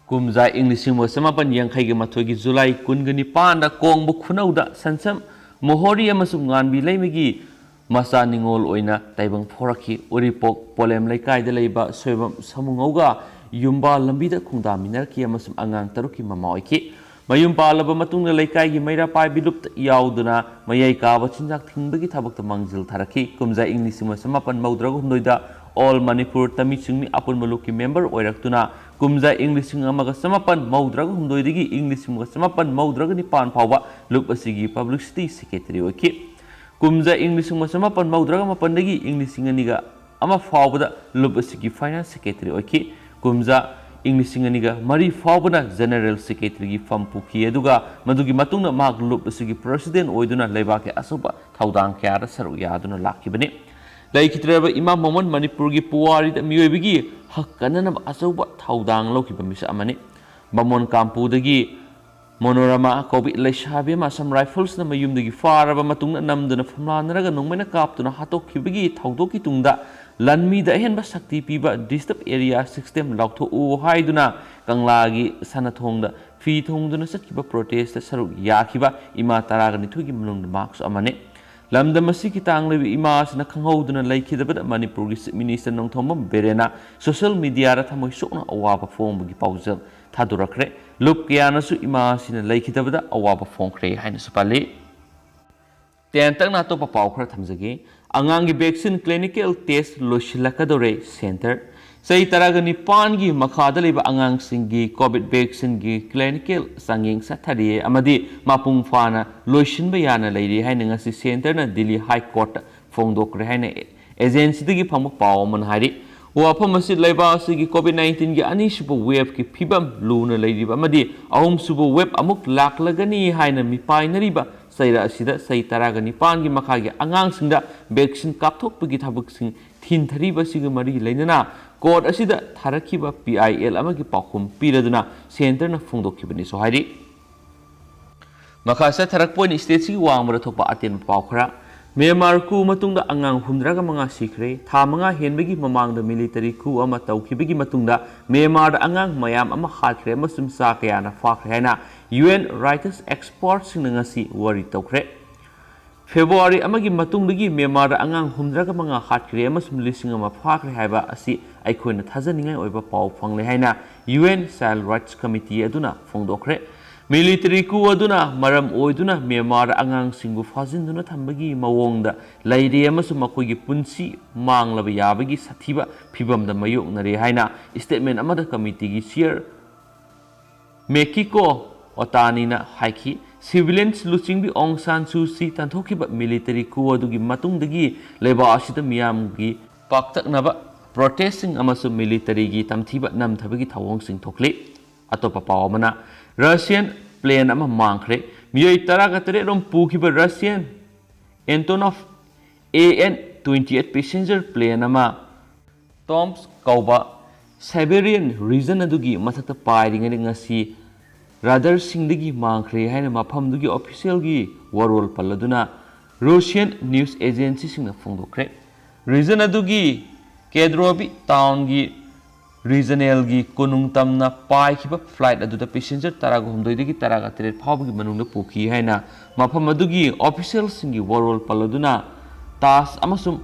ꯀꯨꯝꯖꯥ ꯏꯪ ꯂꯤꯁꯤꯡ ꯑꯃꯒ ꯆꯃꯥꯄꯟ ꯌꯥꯡꯈꯩꯒ ꯃꯥꯊꯣꯏꯒꯤ July ꯀꯨꯟꯒ ꯅꯤꯄꯥꯟꯗ ꯀꯣꯡꯕ ꯈꯨꯅꯧꯗ ꯁꯟꯁꯝ ꯃꯣꯍꯣꯔꯤ ꯑꯃꯁꯨꯡ ꯉꯥꯟꯕꯤ ꯂꯩꯃꯒꯤ ꯃꯆꯥ ꯅꯤꯉꯣꯜ ꯑꯣꯏꯅ ꯇꯥꯏꯕꯪ ꯐꯥꯎꯔꯛꯈꯤ꯫ ꯎꯔꯤꯄꯣꯛ ꯄꯣꯂꯦꯝ ꯂꯩꯀꯥꯏꯗ ꯂꯩꯕ ꯁꯣꯏꯕꯝ ꯁꯃꯨꯉꯧꯒ ꯌꯨꯝꯕꯥ ꯂꯝꯕꯤꯗ ꯈꯣꯡꯗꯥꯃꯤꯟꯅꯔꯛꯈꯤ ꯑꯃꯁꯨꯡ ꯑꯉꯥꯡ ꯇꯔꯨꯛꯀꯤ ꯃꯃꯥ ꯑꯣꯏꯈꯤ꯫ ꯃꯌꯨꯝ ꯄꯥꯜꯂꯕ ꯃꯇꯨꯡꯗ ꯂꯩꯀꯥꯏꯒꯤ ꯃꯩꯔꯥ ꯄꯥꯏꯕꯤ ꯂꯨꯞꯇ ꯌꯥꯎꯗꯨꯅ ꯃꯌꯥꯏ ꯀꯥꯕ ꯆꯤꯟꯖꯥꯛ ꯊꯤꯡꯕꯒꯤ ꯊꯕꯛꯇ ꯃꯥꯡꯖꯤꯜ ꯊꯥꯔꯛꯈꯤ꯫ ꯀꯨꯝꯖꯥ ꯏꯪ ꯂꯤꯁꯤꯡ ꯑꯃ ꯆꯃꯥꯄꯟ ꯃꯧꯗ꯭ꯔꯥꯒ ꯍꯨꯝꯗꯣꯏꯗ All Manipur ꯇꯃꯤ ꯆꯤꯡꯃꯤ ꯑꯄꯨꯟꯕ ꯂꯨꯞꯀꯤ member ꯑꯣꯏꯔꯛꯇꯨꯅ ꯀꯨꯝꯖꯥ ꯏꯪ ꯂꯤꯁꯤꯡ ꯑꯃꯒ ꯆꯃꯥꯄꯟ ꯃꯧꯗ꯭ꯔꯥꯒ ꯍꯨꯝꯗꯣꯏꯗꯒꯤ ꯏꯪ ꯂꯤꯁꯤꯡ ꯑꯃꯒ ꯆꯃꯥꯄꯟ ꯃꯧꯗ꯭ꯔꯥꯒ ꯅꯤꯄꯥꯟ ꯐꯥꯎꯕ ꯂꯨꯞ ꯑꯁꯤꯒꯤ publicity secretary ꯑꯣꯏꯈꯤ꯫ ꯀꯨꯝꯖꯥ ꯏꯪ ꯂꯤꯁꯤꯡ ꯑꯃ ꯆꯃꯥꯄꯟ ꯃꯧꯗ꯭ꯔꯥꯒ ꯃꯥꯄꯟꯗꯒꯤ ꯏꯪ ꯂꯤꯁꯤꯡ ꯑꯅꯤꯒ ꯑꯃ ꯐꯥꯎꯕꯗ ꯂꯨꯞ ꯑꯁꯤꯒꯤ finance secretary ꯑꯣꯏꯈꯤ꯫ ꯀꯨꯝꯖꯥ ꯏꯪ ꯂꯤꯁꯤꯡ ꯑꯅꯤꯒ ꯃꯔꯤ ꯐꯥꯎꯕꯅ general secretaryꯒꯤ ꯐꯝ ꯄꯨꯈꯤ, ꯑꯗꯨꯒ ꯃꯗꯨꯒꯤ ꯃꯇꯨꯡꯗ ꯃꯍꯥꯛ ꯂꯨꯞ ꯑꯁꯤꯒꯤ president ꯑꯣꯏꯗꯨꯅ ꯂꯩꯕꯥꯛꯀꯤ ꯑꯆꯧꯕ ꯊꯧꯗꯥꯡ ꯀꯌꯥꯗ ꯁꯔꯨꯛ ꯌꯥꯗꯨꯅ ꯂꯥꯛꯈꯤꯕꯅꯤ꯫ ꯂꯩꯈꯤꯗ꯭ꯔꯕ ꯏꯃꯥ ꯕꯥꯃꯣꯟ ꯃꯅꯤꯄꯨꯔꯒꯤ ꯄꯨꯋꯥꯔꯤꯗ ꯃꯤꯑꯣꯏꯕꯒꯤ ꯍꯛ ꯀꯟꯅꯅꯕ ꯑꯆꯧꯕ ꯊꯧꯗꯥꯡ ꯂꯧꯈꯤꯕ ꯃꯤꯁꯛ ꯑꯃꯅꯤ꯫ ꯕꯥꯃꯣꯟ ꯀꯥꯝꯄꯨꯗꯒꯤ ꯃꯣꯅꯣꯔꯃꯥ ꯀꯧꯕꯤ ꯂꯩꯁꯥꯕꯤ ꯑꯃ ꯑꯁꯥꯝ ꯔꯥꯏꯐꯜꯁꯅ ꯃꯌꯨꯝꯗꯒꯤ ꯐꯥꯔꯕ ꯃꯇꯨꯡꯗ ꯅꯝꯗꯨꯅ ꯐꯝꯂꯥꯟꯅꯔꯒ ꯅꯣꯡꯃꯩꯅ ꯀꯥꯞꯇꯨꯅ ꯍꯥꯠꯇꯣꯛꯈꯤꯕꯒꯤ ꯊꯧꯗꯣꯛꯀꯤ ꯇꯨꯡꯗ ꯂꯥꯟꯃꯤꯗ ꯑꯍꯦꯟꯕ ꯁꯛꯇꯤ ꯄꯤꯕ Disturbed Area System ꯂꯥꯎꯊꯣꯛꯎ ꯍꯥꯏꯗꯨꯅ ꯀꯪꯂꯥꯒꯤ ꯁꯅꯊꯣꯡꯗ ꯐꯤ ꯊꯣꯡꯗꯨꯅ ꯆꯠꯈꯤꯕ protest ꯇ ꯁꯔꯨꯛ ꯌꯥꯈꯤꯕ ꯏꯃꯥ ꯇꯔꯥꯒ ꯅꯤꯊꯣꯏꯒꯤ ꯃꯅꯨꯡꯗ ꯃꯍꯥꯛꯁꯨ ꯑꯃꯅꯤ꯫ ꯂꯝꯗꯝ ꯑꯁꯤꯒꯤ ꯇꯥꯡꯂꯤꯕ ꯏꯃꯥ ꯑꯁꯤꯅ ꯈꯪꯍꯧꯗꯨꯅ ꯂꯩꯈꯤꯗꯕꯗ ꯃꯅꯤꯄꯨꯔꯒꯤ Chief Minister Nongthombam ꯕꯤꯔꯦꯟꯅ social media ꯗ ꯊꯃꯣꯏ ꯁꯣꯛꯅ ꯑꯋꯥꯕ ꯐꯣꯡꯕꯒꯤ ꯄꯥꯎꯖꯦꯜ ꯊꯥꯗꯣꯔꯛꯈ꯭ꯔꯦ꯫ ꯂꯨꯞ ꯀꯌꯥꯅꯁꯨ ꯏꯃꯥ ꯑꯁꯤꯅ ꯂꯩꯈꯤꯗꯕꯗ ꯑꯋꯥꯕ ꯐꯣꯡꯈ꯭ꯔꯦ ꯍꯥꯏꯅꯁꯨ ꯄꯜꯂꯤ꯫ ꯇꯦꯟꯇꯛꯅ ꯑꯇꯣꯞꯄ ꯄꯥꯎ ꯈꯔ ꯊꯝꯖꯒꯦ꯫ ꯑꯉꯥꯡꯒꯤ vaccine clinical test ꯂꯣꯏꯁꯤꯜꯂꯛꯀꯗꯧꯔꯦ꯫ Center ꯆꯍꯤ ꯇꯔꯥꯒ ꯅꯤꯄꯥꯟꯒꯤ ꯃꯈꯥꯗ ꯂꯩꯕ ꯑꯉꯥꯡꯁꯤꯡꯒꯤ COVID vaccine ꯒꯤ clinical ꯆꯥꯡꯌꯦꯡ ꯆꯠꯊꯔꯤ ꯑꯃꯗꯤ ꯃꯄꯨꯡ ꯐꯥꯅ ꯂꯣꯏꯁꯤꯟꯕ ꯌꯥꯅ ꯂꯩꯔꯤ ꯍꯥꯏꯅ ꯉꯁꯤ Center ꯅ Delhi High Court ꯇ ꯐꯣꯡꯗꯣꯛꯈ꯭ꯔꯦ ꯍꯥꯏꯅ agency ꯗꯒꯤ ꯐꯪꯕ ꯄꯥꯎ ꯑꯃꯅ ꯍꯥꯏꯔꯤ꯫ ꯋꯥꯐꯝ ꯑꯁꯤ ꯂꯩꯕꯥꯛ ꯑꯁꯤꯒꯤ COVID nineteen ꯒꯤ ꯑꯅꯤꯁꯨꯕ wave ꯀꯤ ꯐꯤꯕꯝ ꯂꯨꯅ ꯂꯩꯔꯤꯕ ꯑꯃꯗꯤ ꯑꯍꯨꯝꯁꯨꯕ wave ꯑꯃꯨꯛ ꯂꯥꯛꯂꯒꯅꯤ ꯍꯥꯏꯅ ꯃꯤꯄꯥꯏꯅꯔꯤꯕ ꯆꯩꯔꯛ ꯑꯁꯤꯗ ꯆꯍꯤ ꯇꯔꯥꯒ ꯅꯤꯄꯥꯟꯒꯤ ꯃꯈꯥꯒꯤ ꯑꯉꯥꯡꯁꯤꯡꯗ vaccine ꯀꯥꯞꯊꯣꯛꯄꯒꯤ ꯊꯕꯛꯁꯤꯡ ꯊꯤꯡꯊꯔꯤꯕ ꯑꯁꯤꯒ ꯃꯔꯤ ꯂꯩꯅꯅ court ꯑꯁꯤꯗ ꯊꯥꯔꯛꯈꯤꯕ P I L ꯑꯃꯒꯤ ꯄꯥꯎꯈꯨꯝ ꯄꯤꯔꯗꯨꯅ Center ꯅ ꯐꯣꯡꯗꯣꯛꯈꯤꯕꯅꯤꯁꯨ ꯍꯥꯏꯔꯤ꯫ ꯃꯈꯥ ꯆꯠꯊꯔꯛꯄ ꯑꯣꯏꯅ state ꯁꯤꯒꯤ ꯋꯥꯡꯃꯗ ꯊꯣꯛꯄ ꯑꯇꯦꯟꯕ ꯄꯥꯎ ꯈꯔ꯫ ꯃ꯭ꯌꯥꯟꯃꯥꯔ coup ꯃꯇꯨꯡꯗ ꯑꯉꯥꯡ ꯍꯨꯝꯗ꯭ꯔꯥꯒ ꯃꯉꯥ ꯁꯤꯈ꯭ꯔꯦ꯫ ꯊꯥ ꯃꯉꯥ ꯍꯦꯟꯕꯒꯤ ꯃꯃꯥꯡꯗ military coup ꯑꯃ ꯇꯧꯈꯤꯕꯒꯤ ꯃꯇꯨꯡꯗ ꯃ꯭ꯌꯥꯟꯃꯥꯔꯗ ꯑꯉꯥꯡ ꯃꯌꯥꯝ ꯑꯃ ꯍꯥꯠꯈ꯭ꯔꯦ ꯑꯃꯁꯨꯡ ꯆꯥ ꯀꯌꯥꯅ ꯐꯥꯈ꯭ꯔꯦ ꯍꯥꯏꯅ U N rights expert ꯁꯤꯡꯅ ꯉꯁꯤ ꯋꯥꯔꯤ ꯇꯧꯈ꯭ꯔꯦ꯫ February ꯑꯃꯒꯤ ꯃꯇꯨꯡꯗꯒꯤ ꯃ꯭ꯌꯥꯟꯃꯥꯔꯗ ꯑꯉꯥꯡ ꯍꯨꯝꯗ꯭ꯔꯥꯒ ꯃꯉꯥ ꯍꯥꯠꯈ꯭ꯔꯦ ꯑꯃꯁꯨꯡ ꯂꯤꯁꯤꯡ ꯑꯃ ꯐꯥꯈ꯭ꯔꯦ ꯍꯥꯏꯕ ꯑꯁꯤ ꯑꯩꯈꯣꯏꯅ ꯊꯥꯖꯅꯤꯡꯉꯥꯏ ꯑꯣꯏꯕ ꯄꯥꯎ ꯐꯪꯂꯦ ꯍꯥꯏꯅ U N Child Rights Committee ꯑꯗꯨꯅ ꯐꯣꯡꯗꯣꯛꯈ꯭ꯔꯦ꯫ Military coup ꯑꯗꯨꯅ ꯃꯔꯝ ꯑꯣꯏꯗꯨꯅ ꯃ꯭ꯌꯥꯟꯃꯥꯔꯗ ꯑꯉꯥꯡꯁꯤꯡꯕꯨ ꯐꯥꯖꯤꯟꯗꯨꯅ ꯊꯝꯕꯒꯤ ꯃꯑꯣꯡꯗ ꯂꯩꯔꯦ ꯑꯃꯁꯨꯡ ꯃꯈꯣꯏꯒꯤ ꯄꯨꯟꯁꯤ ꯃꯥꯡꯂꯕ ꯌꯥꯕꯒꯤ ꯁꯥꯊꯤꯕ ꯐꯤꯚꯝꯗ ꯃꯥꯌꯣꯛꯅꯔꯦ ꯍꯥꯏꯅ statement ꯑꯃꯗ committee ꯒꯤ chair ꯃꯦꯀꯤꯀꯣ ꯑꯣꯇꯥꯅꯤꯅ ꯍꯥꯏꯈꯤ꯫ Civilians ꯂꯨꯆꯤꯡꯕꯤ ꯑꯣꯡ ꯁꯥꯟ ꯁꯨ ꯆꯤ ꯇꯥꯟꯊꯣꯛꯈꯤꯕ military coup ꯑꯗꯨꯒꯤ ꯃꯇꯨꯡꯗꯒꯤ ꯂꯩꯕꯥꯛ ꯑꯁꯤꯗ ꯃꯤꯌꯥꯝꯒꯤ ꯄꯥꯛꯇꯛꯅꯕ protest ꯁꯤꯡ ꯑꯃꯁꯨꯡ military ꯒꯤ ꯇꯝꯊꯤꯕ ꯅꯝꯊꯕꯒꯤ ꯊꯧꯑꯣꯡꯁꯤꯡ ꯊꯣꯛꯂꯤ꯫ ꯑꯇꯣꯞꯄ ꯄꯥꯎ ꯑꯃꯅ, Russian plane ꯑꯃ ꯃꯥꯡꯈ꯭ꯔꯦ꯫ ꯃꯤꯑꯣꯏ ꯇꯔꯥꯒ ꯇꯔꯦꯠ ꯔꯣꯝ ꯄꯨꯈꯤꯕ Russian Antonov A N twenty eight passenger plane ꯑꯃ ꯇꯣꯝꯁ ꯀꯧꯕ ꯁꯥꯏꯕꯦꯔꯤꯌꯟ ꯔꯤꯖꯟ ꯑꯗꯨꯒꯤ ꯃꯊꯛꯇ ꯄꯥꯏꯔꯤꯉꯩꯗ ꯉꯁꯤ ꯔꯥꯗꯔꯁꯤꯡꯗꯒꯤ ꯃꯥꯡꯈ꯭ꯔꯦ ꯍꯥꯏꯅ ꯃꯐꯝꯗꯨꯒꯤ ꯑꯣꯐꯤꯁꯤꯌꯦꯜꯒꯤ ꯋꯥꯔꯣꯜ ꯄꯜꯂꯗꯨꯅ ꯔꯨꯁꯤꯌꯟ ꯅ꯭ꯌꯨꯁ ꯑꯦꯖꯦꯟꯁꯤꯁꯤꯡꯅ ꯐꯣꯡꯗꯣꯛꯈ꯭ꯔꯦ꯫ ꯔꯤꯖꯟ ꯑꯗꯨꯒꯤ ꯀꯦꯗ꯭ꯔꯣꯕꯤ ꯇꯥꯎꯟꯒꯤ ꯔꯤꯖꯅꯦꯜꯒꯤ ꯀꯣꯅꯨꯡ ꯇꯝꯅ ꯄꯥꯏꯈꯤꯕ ꯐ꯭ꯂꯥꯏꯠ ꯑꯗꯨꯗ ꯄꯦꯁꯦꯟꯖꯔ ꯇꯔꯥꯒ ꯍꯨꯝꯗꯣꯏꯗꯒꯤ ꯇꯔꯥꯒ ꯇꯔꯦꯠ ꯐꯥꯎꯕꯒꯤ ꯃꯅꯨꯡꯗ ꯄꯨꯈꯤ ꯍꯥꯏꯅ ꯃꯐꯝ ꯑꯗꯨꯒꯤ ꯑꯣꯐꯤꯁꯤꯌꯦꯜꯁꯤꯡꯒꯤ ꯋꯥꯔꯣꯜ ꯄꯜꯂꯗꯨꯅ ꯇꯥꯁ ꯑꯃꯁꯨꯡ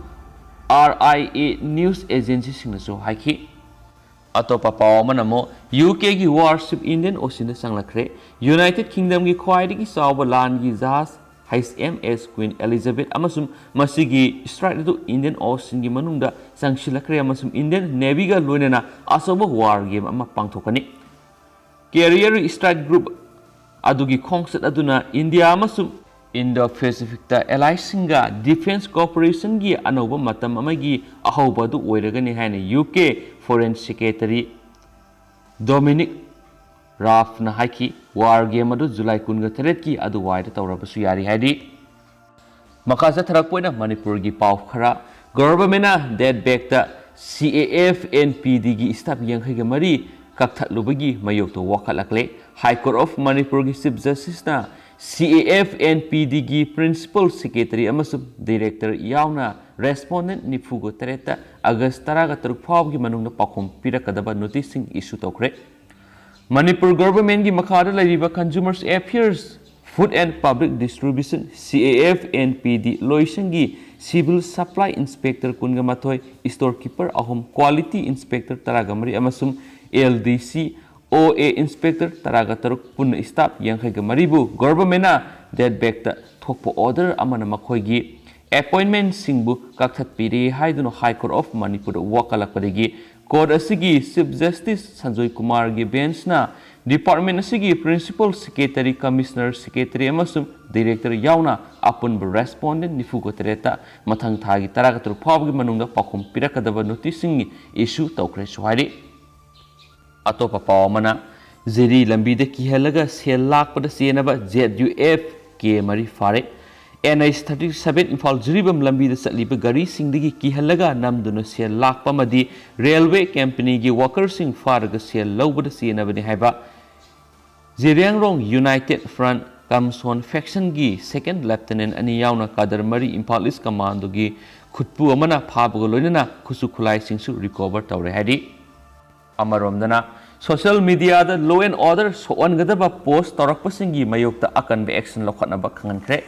ꯑꯥꯔ ꯑꯥꯏ ꯑꯦ ꯅ꯭ꯌꯨꯁ ꯑꯦꯖꯦꯟꯁꯤꯁꯤꯡꯅꯁꯨ ꯍꯥꯏꯈꯤ꯫ ꯑꯇꯣꯞꯄ ꯄꯥꯎ ꯑꯃꯅ ꯑꯃꯨꯛ ꯌꯨ ꯀꯦꯒꯤ ꯋꯥꯔꯁꯤꯞ ꯏꯟꯗꯤꯌꯟ ꯑꯣꯁꯤꯟꯗ ꯆꯪꯂꯛꯈ꯭ꯔꯦ꯫ ꯌꯨꯅꯥꯏꯇꯦꯗ ꯀꯤꯡꯗꯝꯒꯤ ꯈ꯭ꯋꯥꯏꯗꯒꯤ ꯆꯥꯎꯕ ꯂꯥꯟꯒꯤ ꯖꯍꯥꯖ ꯍꯩꯆ ꯑꯦꯝ ꯑꯦꯁ ꯀ꯭ꯋꯤꯟ ꯑꯦꯂꯤꯖꯥꯕꯦꯊ ꯑꯃꯁꯨꯡ ꯃꯁꯤꯒꯤ ꯁ꯭ꯇ꯭ꯔꯥꯏꯛ ꯑꯗꯨ ꯏꯟꯗꯤꯌꯟ ꯑꯣꯁꯤꯟꯒꯤ ꯃꯅꯨꯡꯗ ꯆꯪꯁꯤꯜꯂꯛꯈ꯭ꯔꯦ ꯑꯃꯁꯨꯡ ꯏꯟꯗꯤꯌꯟ ꯅꯦꯚꯤꯒ ꯂꯣꯏꯅꯅ ꯑꯆꯧꯕ ꯋꯥꯔ ꯒꯦꯝ ꯑꯃ ꯄꯥꯡꯊꯣꯛꯀꯅꯤ꯫ ꯀꯦꯔꯤꯌꯔ ꯁ꯭ꯇ꯭ꯔꯥꯏꯛ ꯒ꯭ꯔꯨꯞ ꯑꯗꯨꯒꯤ ꯈꯣꯡꯆꯠ ꯑꯗꯨꯅ ꯏꯟꯗꯤꯌꯥ ꯑꯃꯁꯨꯡ ꯏꯟꯗꯣ ꯄꯦꯁꯤꯐꯤꯛꯇ ꯑꯦꯂꯥꯏꯁꯤꯡꯒ ꯗꯤꯐꯦꯟꯁ ꯀꯣꯑꯣꯄꯔꯦꯁꯟꯒꯤ ꯑꯅꯧꯕ ꯃꯇꯝ ꯑꯃꯒꯤ ꯑꯍꯧꯕ ꯑꯗꯨ ꯑꯣꯏꯔꯒꯅꯤ ꯍꯥꯏꯅ ꯌꯨ ꯀꯦ ꯐꯣꯔꯦꯟ ꯁꯦꯀ꯭ꯔꯦꯇꯔꯤ ꯗꯣꯃꯤꯅꯤꯛ ꯔꯥꯐꯅ ꯍꯥꯏꯈꯤ꯫ ꯋꯥꯔ ꯒꯦꯝ ꯑꯗꯨ ꯖꯨꯂꯥꯏ ꯀꯨꯟꯒ ꯇꯔꯦꯠꯀꯤ ꯑꯗꯨꯋꯥꯏꯗ ꯇꯧꯔꯕꯁꯨ ꯌꯥꯔꯤ ꯍꯥꯏꯔꯤ꯫ ꯃꯈꯥ ꯆꯠꯊꯔꯛꯄ ꯑꯣꯏꯅ ꯃꯅꯤꯄꯨꯔꯒꯤ ꯄꯥꯎ ꯈꯔ꯫ ꯒꯣꯚꯔꯟꯃꯦꯟꯠꯅ ꯗꯦꯠ ꯕꯦꯛꯇ C A F N P ꯗꯤꯒꯤ ꯁ꯭ꯇꯥꯐ ꯌꯥꯡꯈꯩꯒ ꯃꯔꯤ ꯀꯛꯊꯠꯂꯨꯕꯒꯤ ꯃꯥꯌꯣꯛꯇ ꯋꯥꯀꯠꯂꯛꯂꯦ꯫ ꯍꯥꯏ ꯀꯣꯔꯠ ꯑꯣꯐ ꯃꯅꯤꯄꯨꯔꯒꯤ ꯆꯤꯐ ꯖꯁꯇꯤꯁꯅ C A F N P ꯗꯤꯒꯤ ꯄ꯭ꯔꯤꯟꯁꯤꯄꯜ ꯁꯦꯀ꯭ꯔꯦꯇꯔꯤ ꯑꯃꯁꯨꯡ ꯗꯤꯔꯦꯛꯇꯔ ꯌꯥꯎꯅ ꯔꯦꯁꯄꯣꯟꯗꯦꯟꯠ ꯅꯤꯐꯨꯒ ꯇꯔꯦꯠꯇ ꯑꯥꯒꯁ ꯇꯔꯥꯒ ꯇꯔꯨꯛ ꯐꯥꯎꯕꯒꯤ ꯃꯅꯨꯡꯗ ꯄꯥꯎꯈꯨꯝ ꯄꯤꯔꯛꯀꯗꯕ ꯅꯣꯇꯤꯁꯁꯤꯡ ꯏꯁꯨ ꯇꯧꯈ꯭ꯔꯦ꯫ ꯃꯅꯤꯄꯨꯔ ꯒꯣꯚꯔꯟꯃꯦꯟꯠꯀꯤ ꯃꯈꯥꯗ ꯂꯩꯔꯤꯕ consumers affairs, food and public distribution, C A F N ꯄꯤ ꯗꯤ, ꯂꯣꯏꯁꯪꯒꯤ ꯁꯤꯚꯤꯜ ꯁꯄ꯭ꯂꯥꯏ ꯏꯟꯁꯄꯦꯛꯇꯔ ꯀꯨꯟꯒ ꯃꯥꯊꯣꯏ, ꯁ꯭ꯇꯣꯔ ꯀꯤꯄꯔ ꯑꯍꯨꯝ, ꯀ꯭ꯋꯥꯂꯤꯇꯤ ꯏꯟꯁꯄꯦꯛꯇꯔ ꯇꯔꯥꯒ ꯃꯔꯤ ꯑꯃꯁꯨꯡ ꯑꯦꯜ ꯗꯤ ꯁꯤ, ꯑꯣ ꯑꯦ ꯏꯟꯁꯄꯦꯛꯇꯔ ꯇꯔꯥꯒ ꯇꯔꯨꯛ, ꯄꯨꯟꯅ ꯁ꯭ꯇꯥꯐ ꯌꯥꯡꯈꯩꯒ ꯃꯔꯤꯕꯨ ꯒꯣꯚꯔꯟꯃꯦꯟꯠꯅ ꯗꯦꯠ ꯕꯦꯛꯇ ꯊꯣꯛꯄ ꯑꯣꯔꯗꯔ ꯑꯃꯅ ꯃꯈꯣꯏꯒꯤ ꯑꯦꯄꯣꯏꯟꯠꯃꯦꯟꯠꯁꯤꯡꯕꯨ ꯀꯛꯊꯠꯄꯤꯔꯦ ꯍꯥꯏꯗꯨꯅ ꯍꯥꯏ ꯀꯣꯔꯠ ꯑꯣꯐ ꯃꯅꯤꯄꯨꯔꯗ ꯋꯥꯀꯠꯂꯛꯄꯗꯒꯤ ꯀꯣꯔꯠ ꯑꯁꯤꯒꯤ ꯆꯤꯐ ꯖꯁꯇꯤꯁ ꯁꯟꯖꯣꯏ ꯀꯨꯃꯥꯔꯒꯤ ꯕꯦꯟꯆꯅ ꯗꯤꯄꯥꯔꯠꯃꯦꯟꯠ ꯑꯁꯤꯒꯤ ꯄ꯭ꯔꯤꯟꯁꯤꯄꯜ ꯁꯦꯀ꯭ꯔꯦꯇꯔꯤ, ꯀꯃꯤꯁꯅꯔ ꯁꯦꯀ꯭ꯔꯦꯇꯔꯤ ꯑꯃꯁꯨꯡ ꯗꯤꯔꯦꯛꯇꯔ ꯌꯥꯎꯅ ꯑꯄꯨꯟꯕ ꯔꯦꯁꯄꯣꯟꯗꯦꯟꯠ ꯅꯤꯐꯨꯒ ꯇꯔꯦꯠꯇ ꯃꯊꯪ ꯊꯥꯒꯤ ꯇꯔꯥꯒ ꯇꯔꯨꯛ ꯐꯥꯎꯕꯒꯤ ꯃꯅꯨꯡꯗ ꯄꯥꯎꯈꯨꯝ ꯄꯤꯔꯛꯀꯗꯕ ꯅꯣꯇꯤꯁꯁꯤꯡ ꯏꯁꯨ ꯇꯧꯈ꯭ꯔꯦꯁꯨ ꯍꯥꯏꯔꯤ꯫ ꯑꯇꯣꯞꯄ ꯄꯥꯎ ꯑꯃꯅ, ꯖꯤꯔꯤ ꯂꯝꯕꯤꯗ ꯀꯤꯍꯜꯂꯒ ꯁꯦꯜ ꯂꯥꯛꯄꯗ ꯆꯦꯟꯅꯕ ꯖꯦꯠ ꯌꯨ ꯑꯦꯐ ꯀꯦ ꯃꯔꯤ ꯐꯥꯔꯦ꯫ NH thirty seven Imphal Jiribam ꯂꯝꯕꯤꯗ ꯆꯠꯂꯤꯕ ꯒꯥꯔꯤꯁꯤꯡꯗꯒꯤ ꯀꯤꯍꯜꯂꯒ ꯅꯝꯗꯨꯅ ꯁꯦꯜ ꯂꯥꯛꯄ ꯑꯃꯗꯤ ꯔꯦꯜꯋꯦ ꯀꯝꯄꯅꯤꯒꯤ ꯋꯥꯀꯔꯁꯤꯡ ꯐꯥꯔꯒ ꯁꯦꯜ ꯂꯧꯕꯗ ꯆꯦꯟꯅꯕꯅꯤ ꯍꯥꯏꯕ ꯖꯤꯔꯤꯌꯥꯡꯔꯣꯡ ꯌꯨꯅꯥꯏꯇꯦꯗ ꯐ꯭ꯔꯟꯠ ꯀꯝꯁꯣꯟ ꯐꯦꯛꯁꯟꯒꯤ ꯁꯦꯀꯦꯟꯗ ꯂꯦꯐꯇꯤꯅꯦꯟꯠ ꯑꯅꯤ ꯌꯥꯎꯅ ꯀꯥꯗꯔ ꯃꯔꯤ ꯏꯝꯐꯥꯜ ꯏꯁ ꯀꯃꯥꯟꯗꯣꯒꯤ ꯈꯨꯠꯄꯨ ꯑꯃꯅ ꯐꯥꯕꯒ ꯂꯣꯏꯅꯅ ꯈꯨꯠꯁꯨ ꯈꯨꯠꯂꯥꯏꯁꯤꯡꯁꯨ ꯔꯤꯀꯣꯚꯔ ꯇꯧꯔꯦ ꯍꯥꯏꯔꯤ꯫ ꯑꯃꯔꯣꯝꯗꯅ, ꯁꯣꯁꯤꯌꯦꯜ ꯃꯤꯗꯤꯌꯥꯗ law and order ꯁꯣꯛꯍꯟꯒꯗꯕ ꯄꯣꯁ꯭ꯠ ꯇꯧꯔꯛꯄꯁꯤꯡꯒꯤ ꯃꯥꯌꯣꯛꯇ ꯑꯀꯟꯕ ꯑꯦꯛꯁꯟ ꯂꯧꯈꯠꯅꯕ ꯈꯪꯍꯟꯈ꯭ꯔꯦ꯫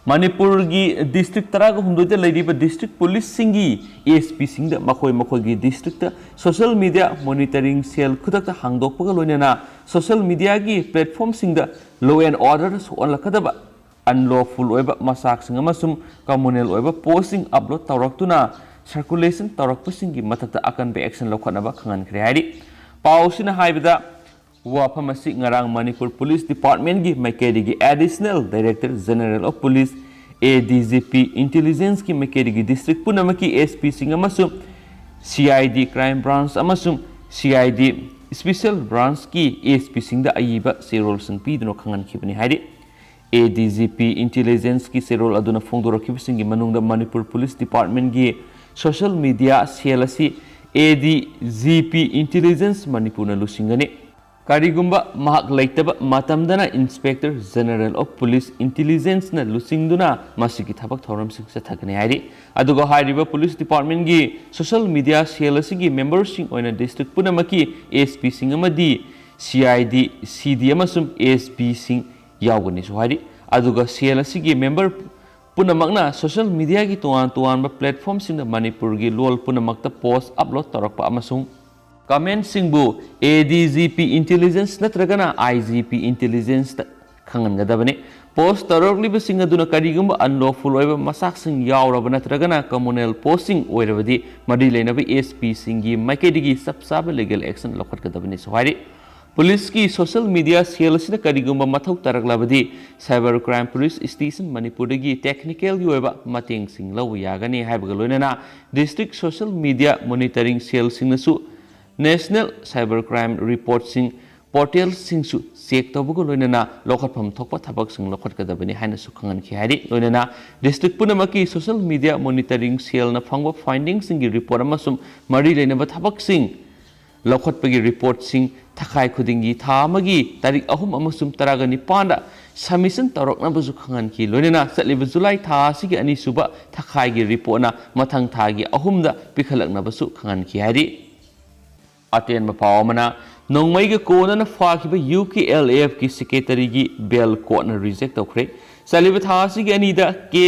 ꯃꯅꯤꯄꯨꯔꯒꯤ ꯗꯤꯁꯇ꯭ꯔꯤꯛ ꯇꯔꯥꯒ ꯍꯨꯝꯗꯣꯏꯗ ꯂꯩꯔꯤꯕ ꯗꯤꯁꯇ꯭ꯔꯤꯛ ꯄꯨꯂꯤꯁꯁꯤꯡꯒꯤ ASPꯁꯤꯡꯗ ꯃꯈꯣꯏ ꯃꯈꯣꯏꯒꯤ ꯗꯤꯁꯇ꯭ꯔꯤꯛꯇ ꯁꯣꯁꯤꯌꯦꯜ ꯃꯤꯗꯤꯌꯥ ꯃꯣꯅꯤꯇꯔꯤꯡ ꯁꯦꯜ ꯈꯨꯗꯛꯇ ꯍꯥꯡꯗꯣꯛꯄꯒ ꯂꯣꯏꯅꯅ social ꯃꯤꯗꯤꯌꯥꯒꯤ ꯄ꯭ꯂꯦꯠꯐꯣꯔꯝꯁꯤꯡꯗ law and order ꯁꯣꯛꯍꯜꯂꯛꯀꯗꯕ unlawful ꯑꯣꯏꯕ ꯃꯆꯥꯛꯁꯤꯡ ꯑꯃꯁꯨꯡ ꯀꯝꯃꯨꯅꯦꯜ ꯑꯣꯏꯕ ꯄꯣꯁ꯭ꯠꯁꯤꯡ ꯑꯞꯂꯣꯗ ꯇꯧꯔꯛꯇꯨꯅ ꯁꯔꯀꯨꯂꯦꯁꯟ ꯇꯧꯔꯛꯄꯁꯤꯡꯒꯤ ꯃꯊꯛꯇ ꯑꯀꯟꯕ ꯑꯦꯛꯁꯟ ꯂꯧꯈꯠꯅꯕ ꯈꯪꯍꯟꯈ꯭ꯔꯦ ꯍꯥꯏꯔꯤ꯫ ꯄꯥꯎ ꯑꯁꯤꯅ ꯍꯥꯏꯕꯗ, ꯋꯥꯐꯝ ꯑꯁꯤ ꯉꯔꯥꯡ ꯃꯅꯤꯄꯨꯔ ꯄꯨꯂꯤꯁ ꯗꯤꯄꯥꯔꯠꯃꯦꯟꯒꯤ ꯃꯥꯏꯀꯩꯗꯒꯤ additional director general of police, ADGP, ꯏꯟꯇꯦꯂꯤꯖꯦꯟꯁꯀꯤ ꯃꯥꯏꯀꯩꯗꯒꯤ ꯗꯤꯁꯇ꯭ꯔꯤꯛ ꯄꯨꯝꯅꯃꯛꯀꯤ ASPꯁꯤꯡ ꯑꯃꯁꯨꯡ CID ꯀ꯭ꯔꯥꯏꯝ ꯕ꯭ꯔꯥꯟꯆ ꯑꯃꯁꯨꯡ CID ꯁ꯭ꯄꯦꯁꯤꯌꯦꯜ ꯕ꯭ꯔꯥꯟꯆꯀꯤ ASPꯁꯤꯡꯗ ꯑꯏꯕ ꯆꯦꯔꯣꯜꯁꯤꯡ ꯄꯤꯗꯨꯅ ꯈꯪꯍꯟꯈꯤꯕꯅꯤ ꯍꯥꯏꯔꯤ꯫ ADGP ꯏꯟꯇꯦꯂꯤꯖꯦꯟꯁꯀꯤ ꯆꯦꯔꯣꯜ ꯑꯗꯨꯅ ꯐꯣꯡꯗꯣꯔꯛꯈꯤꯕꯁꯤꯡꯒꯤ ꯃꯅꯨꯡꯗ ꯃꯅꯤꯄꯨꯔ ꯄꯨꯂꯤꯁ ꯗꯤꯄꯥꯔꯠꯃꯦꯟꯒꯤ ꯁꯣꯁꯤꯌꯦꯜ ꯃꯤꯗꯤꯌꯥ ꯁꯦꯜ ꯑꯁꯤ ADGP ꯏꯟꯇꯦꯂꯤꯖꯦꯟꯁ ꯃꯅꯤꯄꯨꯔꯅ ꯂꯨꯆꯤꯡꯒꯅꯤ꯫ ꯀꯔꯤꯒꯨꯝꯕ ꯃꯍꯥꯛ ꯂꯩꯇꯕ ꯃꯇꯝꯗꯅ ꯏꯟꯁꯄꯦꯛꯇꯔ ꯖꯦꯅꯔꯦꯜ ꯑꯣꯐ ꯄꯨꯂꯤꯁ ꯏꯟꯇꯦꯂꯤꯖꯦꯟꯁꯅ ꯂꯨꯆꯤꯡꯗꯨꯅ ꯃꯁꯤꯒꯤ ꯊꯕꯛ ꯊꯧꯔꯝꯁꯤꯡ ꯆꯠꯊꯒꯅꯤ ꯍꯥꯏꯔꯤ꯫ ꯑꯗꯨꯒ ꯍꯥꯏꯔꯤꯕ ꯄꯨꯂꯤꯁ ꯗꯤꯄꯥꯔꯠꯃꯦꯟꯒꯤ ꯁꯣꯁꯤꯌꯦꯜ ꯃꯤꯗꯤꯌꯥ ꯁꯦꯜ ꯑꯁꯤꯒꯤ ꯃꯦꯝꯕꯔꯁꯤꯡ ꯑꯣꯏꯅ ꯗꯤꯁꯇ꯭ꯔꯤꯛ ꯄꯨꯝꯅꯃꯛꯀꯤ ASPꯁꯤꯡ ꯑꯃꯗꯤ CID, CD ꯑꯃꯁꯨꯡ ASPꯁꯤꯡ ꯌꯥꯎꯒꯅꯤꯁꯨ ꯍꯥꯏꯔꯤ꯫ ꯑꯗꯨꯒ ꯁꯦꯜ ꯑꯁꯤꯒꯤ ꯃꯦꯝꯕꯔ ꯄꯨꯝꯅꯃꯛꯅ ꯁꯣꯁꯤꯌꯦꯜ ꯃꯤꯗꯤꯌꯥꯒꯤ ꯇꯣꯉꯥꯟ ꯇꯣꯉꯥꯟꯕ ꯄ꯭ꯂꯦꯠꯐꯣꯔꯝꯁꯤꯡꯗ ꯃꯅꯤꯄꯨꯔꯒꯤ ꯂꯣꯜ ꯄꯨꯝꯅꯃꯛꯇ ꯄꯣꯁ꯭ꯠ ꯑꯞꯂꯣꯗ ꯇꯧꯔꯛꯄ ꯑꯃꯁꯨꯡ ꯀꯃꯦꯟꯠꯁꯤꯡꯕꯨ ADGP ꯏꯟꯇꯦꯂꯤꯖꯦꯟꯁ ꯅꯠꯇ꯭ꯔꯒꯅ IGP ꯏꯟꯇꯦꯂꯤꯖꯦꯟꯁꯇ ꯈꯪꯍꯟꯒꯗꯕꯅꯤ꯫ ꯄꯣꯁ꯭ꯠ ꯇꯧꯔꯛꯂꯤꯕꯁꯤꯡ ꯑꯗꯨꯅ ꯀꯔꯤꯒꯨꯝꯕ ꯑꯟꯂꯣꯐꯨꯜ ꯑꯣꯏꯕ ꯃꯆꯥꯛꯁꯤꯡ ꯌꯥꯎꯔꯕ ꯅꯠꯇ꯭ꯔꯒꯅ ꯀꯝꯃꯨꯅꯦꯜ ꯄꯣꯁ꯭ꯠꯁꯤꯡ ꯑꯣꯏꯔꯕꯗꯤ ꯃꯔꯤ ꯂꯩꯅꯕ ASPꯁꯤꯡꯒꯤ ꯃꯥꯏꯀꯩꯗꯒꯤ ꯆꯞ ꯆꯥꯕ ꯂꯤꯒꯦꯜ ꯑꯦꯛꯁꯟ ꯂꯧꯈꯠꯀꯗꯕꯅꯤꯁꯨ ꯍꯥꯏꯔꯤ꯫ ꯄꯨꯂꯤꯁꯀꯤ ꯁꯣꯁꯤꯌꯦꯜ ꯃꯤꯗꯤꯌꯥ ꯁꯦꯜ ꯑꯁꯤꯅ ꯀꯔꯤꯒꯨꯝꯕ ꯃꯊꯧ ꯇꯥꯔꯛꯂꯕꯗꯤ ꯁꯥꯏꯕꯔ ꯀ꯭ꯔꯥꯏꯝ ꯄꯨꯂꯤꯁ ꯁ꯭ꯇꯦꯁꯟ ꯃꯅꯤꯄꯨꯔꯗꯒꯤ ꯇꯦꯛꯅꯤꯀꯦꯜꯒꯤ ꯑꯣꯏꯕ ꯃꯇꯦꯡꯁꯤꯡ ꯂꯧꯕ ꯌꯥꯒꯅꯤ ꯍꯥꯏꯕꯒ ꯂꯣꯏꯅꯅ ꯗꯤꯁꯇ꯭ꯔꯤꯛ ꯁꯣꯁꯤꯌꯦꯜ ꯃꯤꯗꯤꯌꯥ ꯃꯣꯅꯤꯇꯔꯤꯡ ꯁꯦꯜꯁꯤꯡꯅꯁꯨ ꯅꯦꯁꯅꯦꯜ ꯁꯥꯏꯕꯔ ꯀ꯭ꯔꯥꯏꯝ ꯔꯤꯄꯣꯔꯠꯁꯤꯡ ꯄꯣꯔꯇꯦꯜꯁꯤꯡꯁꯨ ꯆꯦꯛ ꯇꯧꯕꯒ ꯂꯣꯏꯅꯅ ꯂꯧꯈꯠꯐꯝ ꯊꯣꯛꯄ ꯊꯕꯛꯁꯤꯡ ꯂꯧꯈꯠꯀꯗꯕꯅꯤ ꯍꯥꯏꯅꯁꯨ ꯈꯪꯍꯟꯈꯤ ꯍꯥꯏꯔꯤ꯫ ꯂꯣꯏꯅꯅ ꯗꯤꯁꯇ꯭ꯔꯤꯛ ꯄꯨꯝꯅꯃꯛꯀꯤ ꯁꯣꯁꯤꯌꯦꯜ ꯃꯤꯗꯤꯌꯥ ꯃꯣꯅꯤꯇꯔꯤꯡ ꯁꯦꯜꯅ ꯐꯪꯕ ꯐꯥꯏꯟꯗꯤꯡꯁꯤꯡꯒꯤ ꯔꯤꯄꯣꯔꯠ ꯑꯃꯁꯨꯡ ꯃꯔꯤ ꯂꯩꯅꯕ ꯊꯕꯛꯁꯤꯡ ꯂꯧꯈꯠꯄꯒꯤ ꯔꯤꯄꯣꯔꯠꯁꯤꯡ ꯊꯥꯈꯥꯏ ꯈꯨꯗꯤꯡꯒꯤ ꯊꯥ ꯑꯃꯒꯤ ꯇꯥꯔꯤꯛ ꯑꯍꯨꯝ ꯑꯃꯁꯨꯡ ꯇꯔꯥꯒ ꯅꯤꯄꯥꯟꯗ ꯁꯕꯃꯤꯁꯟ ꯇꯧꯔꯛꯅꯕꯁꯨ ꯈꯪꯍꯟꯈꯤ꯫ ꯂꯣꯏꯅꯅ ꯆꯠꯂꯤꯕ ꯖꯨꯂꯥꯏ ꯊꯥ ꯑꯁꯤꯒꯤ ꯑꯅꯤꯁꯨꯕ ꯊꯥꯈꯥꯏꯒꯤ ꯔꯤꯄꯣꯔꯠꯅ ꯃꯊꯪ ꯊꯥꯒꯤ ꯑꯍꯨꯝꯗ ꯄꯤꯈꯠꯂꯛꯅꯕꯁꯨ ꯈꯪꯍꯟꯈꯤ ꯍꯥꯏꯔꯤ꯫ ꯑꯇꯦꯟꯕ ꯄꯥꯎ ꯑꯃꯅ, ꯅꯣꯡꯃꯩꯒ ꯀꯣꯟꯅꯅ ꯐꯥꯈꯤꯕ ꯌꯨ ꯀꯦ ꯑꯦꯜ ꯑꯦꯐꯀꯤ ꯁꯦꯀ꯭ꯔꯦꯇꯔꯤꯒꯤ ꯕꯦꯜ ꯀꯣꯔꯠꯅ ꯔꯤꯖꯦꯛ ꯇꯧꯈ꯭ꯔꯦ꯫ ꯆꯠꯂꯤꯕ ꯊꯥ ꯑꯁꯤꯒꯤ ꯑꯅꯤꯗ ꯀꯦ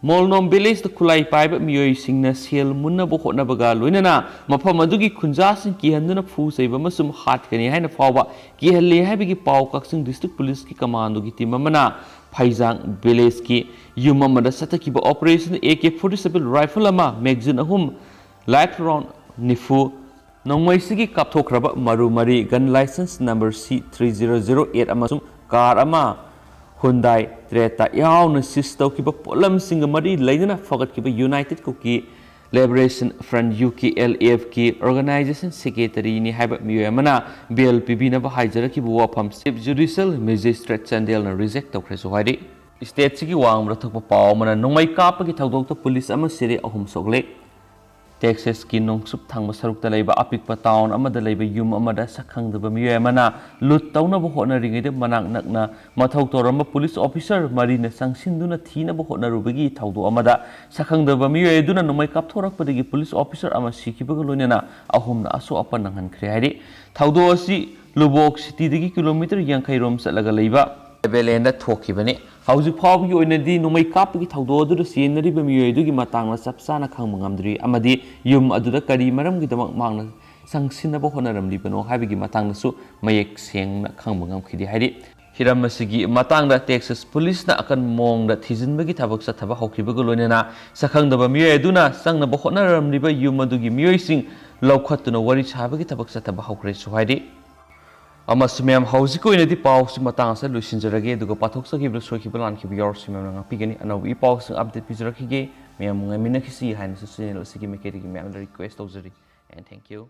ꯃꯣꯜꯅꯣꯝ ꯚꯤꯂꯦꯖꯇ ꯈꯨꯠꯂꯥꯏ ꯄꯥꯏꯕ ꯃꯤꯑꯣꯏꯁꯤꯡꯅ ꯁꯦꯜ ꯃꯨꯟꯅꯕ ꯍꯣꯠꯅꯕꯒ ꯂꯣꯏꯅꯅ ꯃꯐꯝ ꯑꯗꯨꯒꯤ ꯈꯨꯟꯖꯥꯁꯤꯡ ꯀꯤꯍꯟꯗꯨꯅ ꯐꯨ ꯆꯩꯕ ꯑꯃꯁꯨꯡ ꯍꯥꯠꯀꯅꯤ ꯍꯥꯏꯅ ꯐꯥꯎꯕ ꯀꯤꯍꯜꯂꯦ ꯍꯥꯏꯕꯒꯤ ꯄꯥꯎ ꯀꯛꯆꯤꯡ ꯗꯤꯁꯇ꯭ꯔꯤꯛ ꯄꯨꯂꯤꯁꯀꯤ ꯀꯃꯥꯟꯗꯣꯒꯤ ꯇꯤꯝ ꯑꯃꯅ ꯐꯩꯖꯥꯡ ꯚꯤꯂꯦꯖꯀꯤ ꯌꯨꯝ ꯑꯃꯗ ꯆꯠꯊꯈꯤꯕ operation A K forty seven rifle ꯑꯃ, ꯃꯦꯒꯖꯤꯟ ꯑꯍꯨꯝ, ꯂꯥꯏꯐ ꯔꯥꯎꯟ ꯅꯤꯐꯨ, ꯅꯣꯡꯃꯩꯁꯤꯒꯤ ꯀꯥꯞꯊꯣꯛꯈ꯭ꯔꯕ ꯃꯔꯨ ꯃꯔꯤ, gun licence number C three zero zero eight ꯑꯃꯁꯨꯡ ꯀꯥꯔ ꯑꯃ, ꯍꯨꯟꯗꯥꯏ ꯀ꯭ꯔꯦꯇꯥ ꯌꯥꯎꯅ ꯁꯤꯖ ꯇꯧꯈꯤꯕ ꯄꯣꯠꯂꯝꯁꯤꯡꯒ ꯃꯔꯤ ꯂꯩꯅꯅ ꯐꯒꯠꯈꯤꯕ united Kuki liberation front, U K L ꯑꯦꯐꯀꯤ ꯑꯣꯔꯒꯅꯥꯏꯖꯦꯁꯟ ꯁꯦꯀ꯭ꯔꯦꯇꯔꯤꯅꯤ ꯍꯥꯏꯕ ꯃꯤꯑꯣꯏ ꯑꯃꯅ ꯕꯦꯜ ꯄꯤꯕꯤꯅꯕ ꯍꯥꯏꯖꯔꯛꯈꯤꯕ ꯋꯥꯐꯝ ꯆꯤꯐ ꯖꯨꯗꯤꯁꯤꯌꯦꯜ ꯃꯦꯖꯤꯁꯇ꯭ꯔꯦꯠ ꯆꯥꯟꯗꯦꯜꯅ ꯔꯤꯖꯦꯛ ꯇꯧꯈ꯭ꯔꯦꯁꯨ ꯍꯥꯏꯔꯤ꯫ ꯁ꯭ꯇꯦꯠꯁꯤꯒꯤ ꯋꯥꯡꯃꯗ ꯊꯣꯛꯄ ꯄꯥꯎ ꯑꯃꯅ, ꯅꯣꯡꯃꯩ ꯀꯥꯞꯄꯒꯤ ꯊꯧꯗꯣꯛꯇ ꯄꯨꯂꯤꯁ ꯑꯃ ꯁꯤꯔꯦ, ꯑꯍꯨꯝ ꯁꯣꯛꯂꯦ꯫ ꯇꯦꯛꯁꯥꯁꯀꯤ ꯅꯣꯡꯆꯨꯞ ꯊꯪꯕ ꯁꯔꯨꯛꯇ ꯂꯩꯕ ꯑꯄꯤꯛꯄ ꯇꯥꯎꯟ ꯑꯃꯗ ꯂꯩꯕ ꯌꯨꯝ ꯑꯃꯗ ꯁꯛꯈꯪꯗꯕ ꯃꯤꯑꯣꯏ ꯑꯃꯅ ꯂꯨꯠ ꯇꯧꯅꯕ ꯍꯣꯠꯅꯔꯤꯉꯩꯗ ꯃꯅꯥꯛ ꯅꯛꯅ ꯃꯊꯧ ꯇꯧꯔꯝꯕ ꯄꯨꯂꯤꯁ ꯑꯣꯐꯤꯁꯔ ꯃꯔꯤꯅ ꯆꯪꯁꯤꯟꯗꯨꯅ ꯊꯤꯅꯕ ꯍꯣꯠꯅꯔꯨꯕꯒꯤ ꯊꯧꯗꯣꯛ ꯑꯃꯗ ꯁꯛꯈꯪꯗꯕ ꯃꯤꯑꯣꯏ ꯑꯗꯨꯅ ꯅꯣꯡꯃꯩ ꯀꯥꯞꯊꯣꯔꯛꯄꯗꯒꯤ ꯄꯨꯂꯤꯁ ꯑꯣꯐꯤꯁꯔ ꯑꯃ ꯁꯤꯈꯤꯕꯒ ꯂꯣꯏꯅꯅ ꯑꯍꯨꯝꯅ ꯑꯁꯣꯛ ꯑꯄꯟ ꯅꯪꯍꯟꯈ꯭ꯔꯦ ꯍꯥꯏꯔꯤ꯫ ꯊꯧꯗꯣꯛ ꯑꯁꯤ ꯂꯨꯕꯣꯛ ꯁꯤꯇꯤꯗꯒꯤ ꯀꯤꯂꯣꯃꯤꯇꯔ ꯌꯥꯡꯈꯩ ꯔꯣꯝ ꯆꯠꯂꯒ ꯂꯩꯕ ꯂꯦꯕꯦꯂꯦꯟꯗ ꯊꯣꯛꯈꯤꯕꯅꯤ꯫ ꯍꯧꯖꯤꯛ ꯐꯥꯎꯕꯒꯤ ꯑꯣꯏꯅꯗꯤ ꯅꯣꯡꯃꯩ ꯀꯥꯞꯄꯒꯤ ꯊꯧꯗꯣꯛ ꯑꯗꯨꯗ ꯆꯦꯟꯅꯔꯤꯕ ꯃꯤꯑꯣꯏ ꯑꯗꯨꯒꯤ ꯃꯇꯥꯡꯗ ꯆꯞ ꯆꯥꯅ ꯈꯪꯕ ꯉꯝꯗ꯭ꯔꯤ ꯑꯃꯗꯤ ꯌꯨꯝ ꯑꯗꯨꯗ ꯀꯔꯤ ꯃꯔꯝꯒꯤꯗꯃꯛ ꯃꯍꯥꯛꯅ ꯆꯪꯁꯤꯟꯅꯕ ꯍꯣꯠꯅꯔꯝꯂꯤꯕꯅꯣ ꯍꯥꯏꯕꯒꯤ ꯃꯇꯥꯡꯗꯁꯨ ꯃꯌꯦꯛ ꯁꯦꯡꯅ ꯈꯪꯕ ꯉꯝꯈꯤꯗꯦ ꯍꯥꯏꯔꯤ꯫ ꯍꯤꯔꯝ ꯑꯁꯤꯒꯤ ꯃꯇꯥꯡꯗ ꯇꯦꯛꯁꯥꯁ ꯄꯨꯂꯤꯁꯅ ꯑꯀꯟꯕ ꯃꯑꯣꯡꯗ ꯊꯤꯖꯤꯟꯕꯒꯤ ꯊꯕꯛ ꯆꯠꯊꯕ ꯍꯧꯈꯤꯕꯒ ꯂꯣꯏꯅꯅ ꯁꯛꯈꯪꯗꯕ ꯃꯤꯑꯣꯏ ꯑꯗꯨꯅ ꯆꯪꯅꯕ ꯍꯣꯠꯅꯔꯝꯂꯤꯕ ꯌꯨꯝ ꯑꯗꯨꯒꯤ ꯃꯤꯑꯣꯏꯁꯤꯡ ꯂꯧꯈꯠꯇꯨꯅ ꯋꯥꯔꯤ ꯁꯥꯕꯒꯤ ꯊꯕꯛ ꯆꯠꯊꯕ ꯍꯧꯈ꯭ꯔꯦꯁꯨ ꯍꯥꯏꯔꯤ꯫ ꯑꯃꯁꯨ ꯃꯌꯥꯝ, ꯍꯧꯖꯤꯛꯀꯤ ꯑꯣꯏꯅꯗꯤ ꯄꯥꯎꯁꯤ ꯃꯇꯥꯡ ꯑꯁꯤꯗ ꯂꯣꯏꯁꯤꯟꯖꯔꯒꯦ, ꯑꯗꯨꯒ ꯄꯥꯊꯣꯛꯆꯈꯤꯕꯗ ꯁꯣꯏꯈꯤꯕ ꯂꯥꯟꯈꯤꯕ ꯌꯥꯎꯔꯁꯨ ꯃꯌꯥꯝꯅ ꯉꯥꯛꯄꯤꯒꯅꯤ꯫ ꯑꯅꯧꯕ ꯏ ꯄꯥꯎꯁꯤꯡ ꯑꯞꯗꯦꯠ ꯄꯤꯖꯔꯛꯈꯤꯒꯦ꯫ ꯃꯌꯥꯝ ꯉꯥꯏꯃꯤꯟꯅꯈꯤꯁꯤ ꯍꯥꯏꯅꯁꯨ ꯆꯦꯅꯦꯜ ꯑꯁꯤꯒꯤ ꯃꯥꯏꯀꯩꯗꯒꯤ ꯃꯌꯥꯝꯗ ꯔꯤꯀ꯭ꯋꯦꯁ ꯇꯧꯖꯔꯤ꯫ And thank you.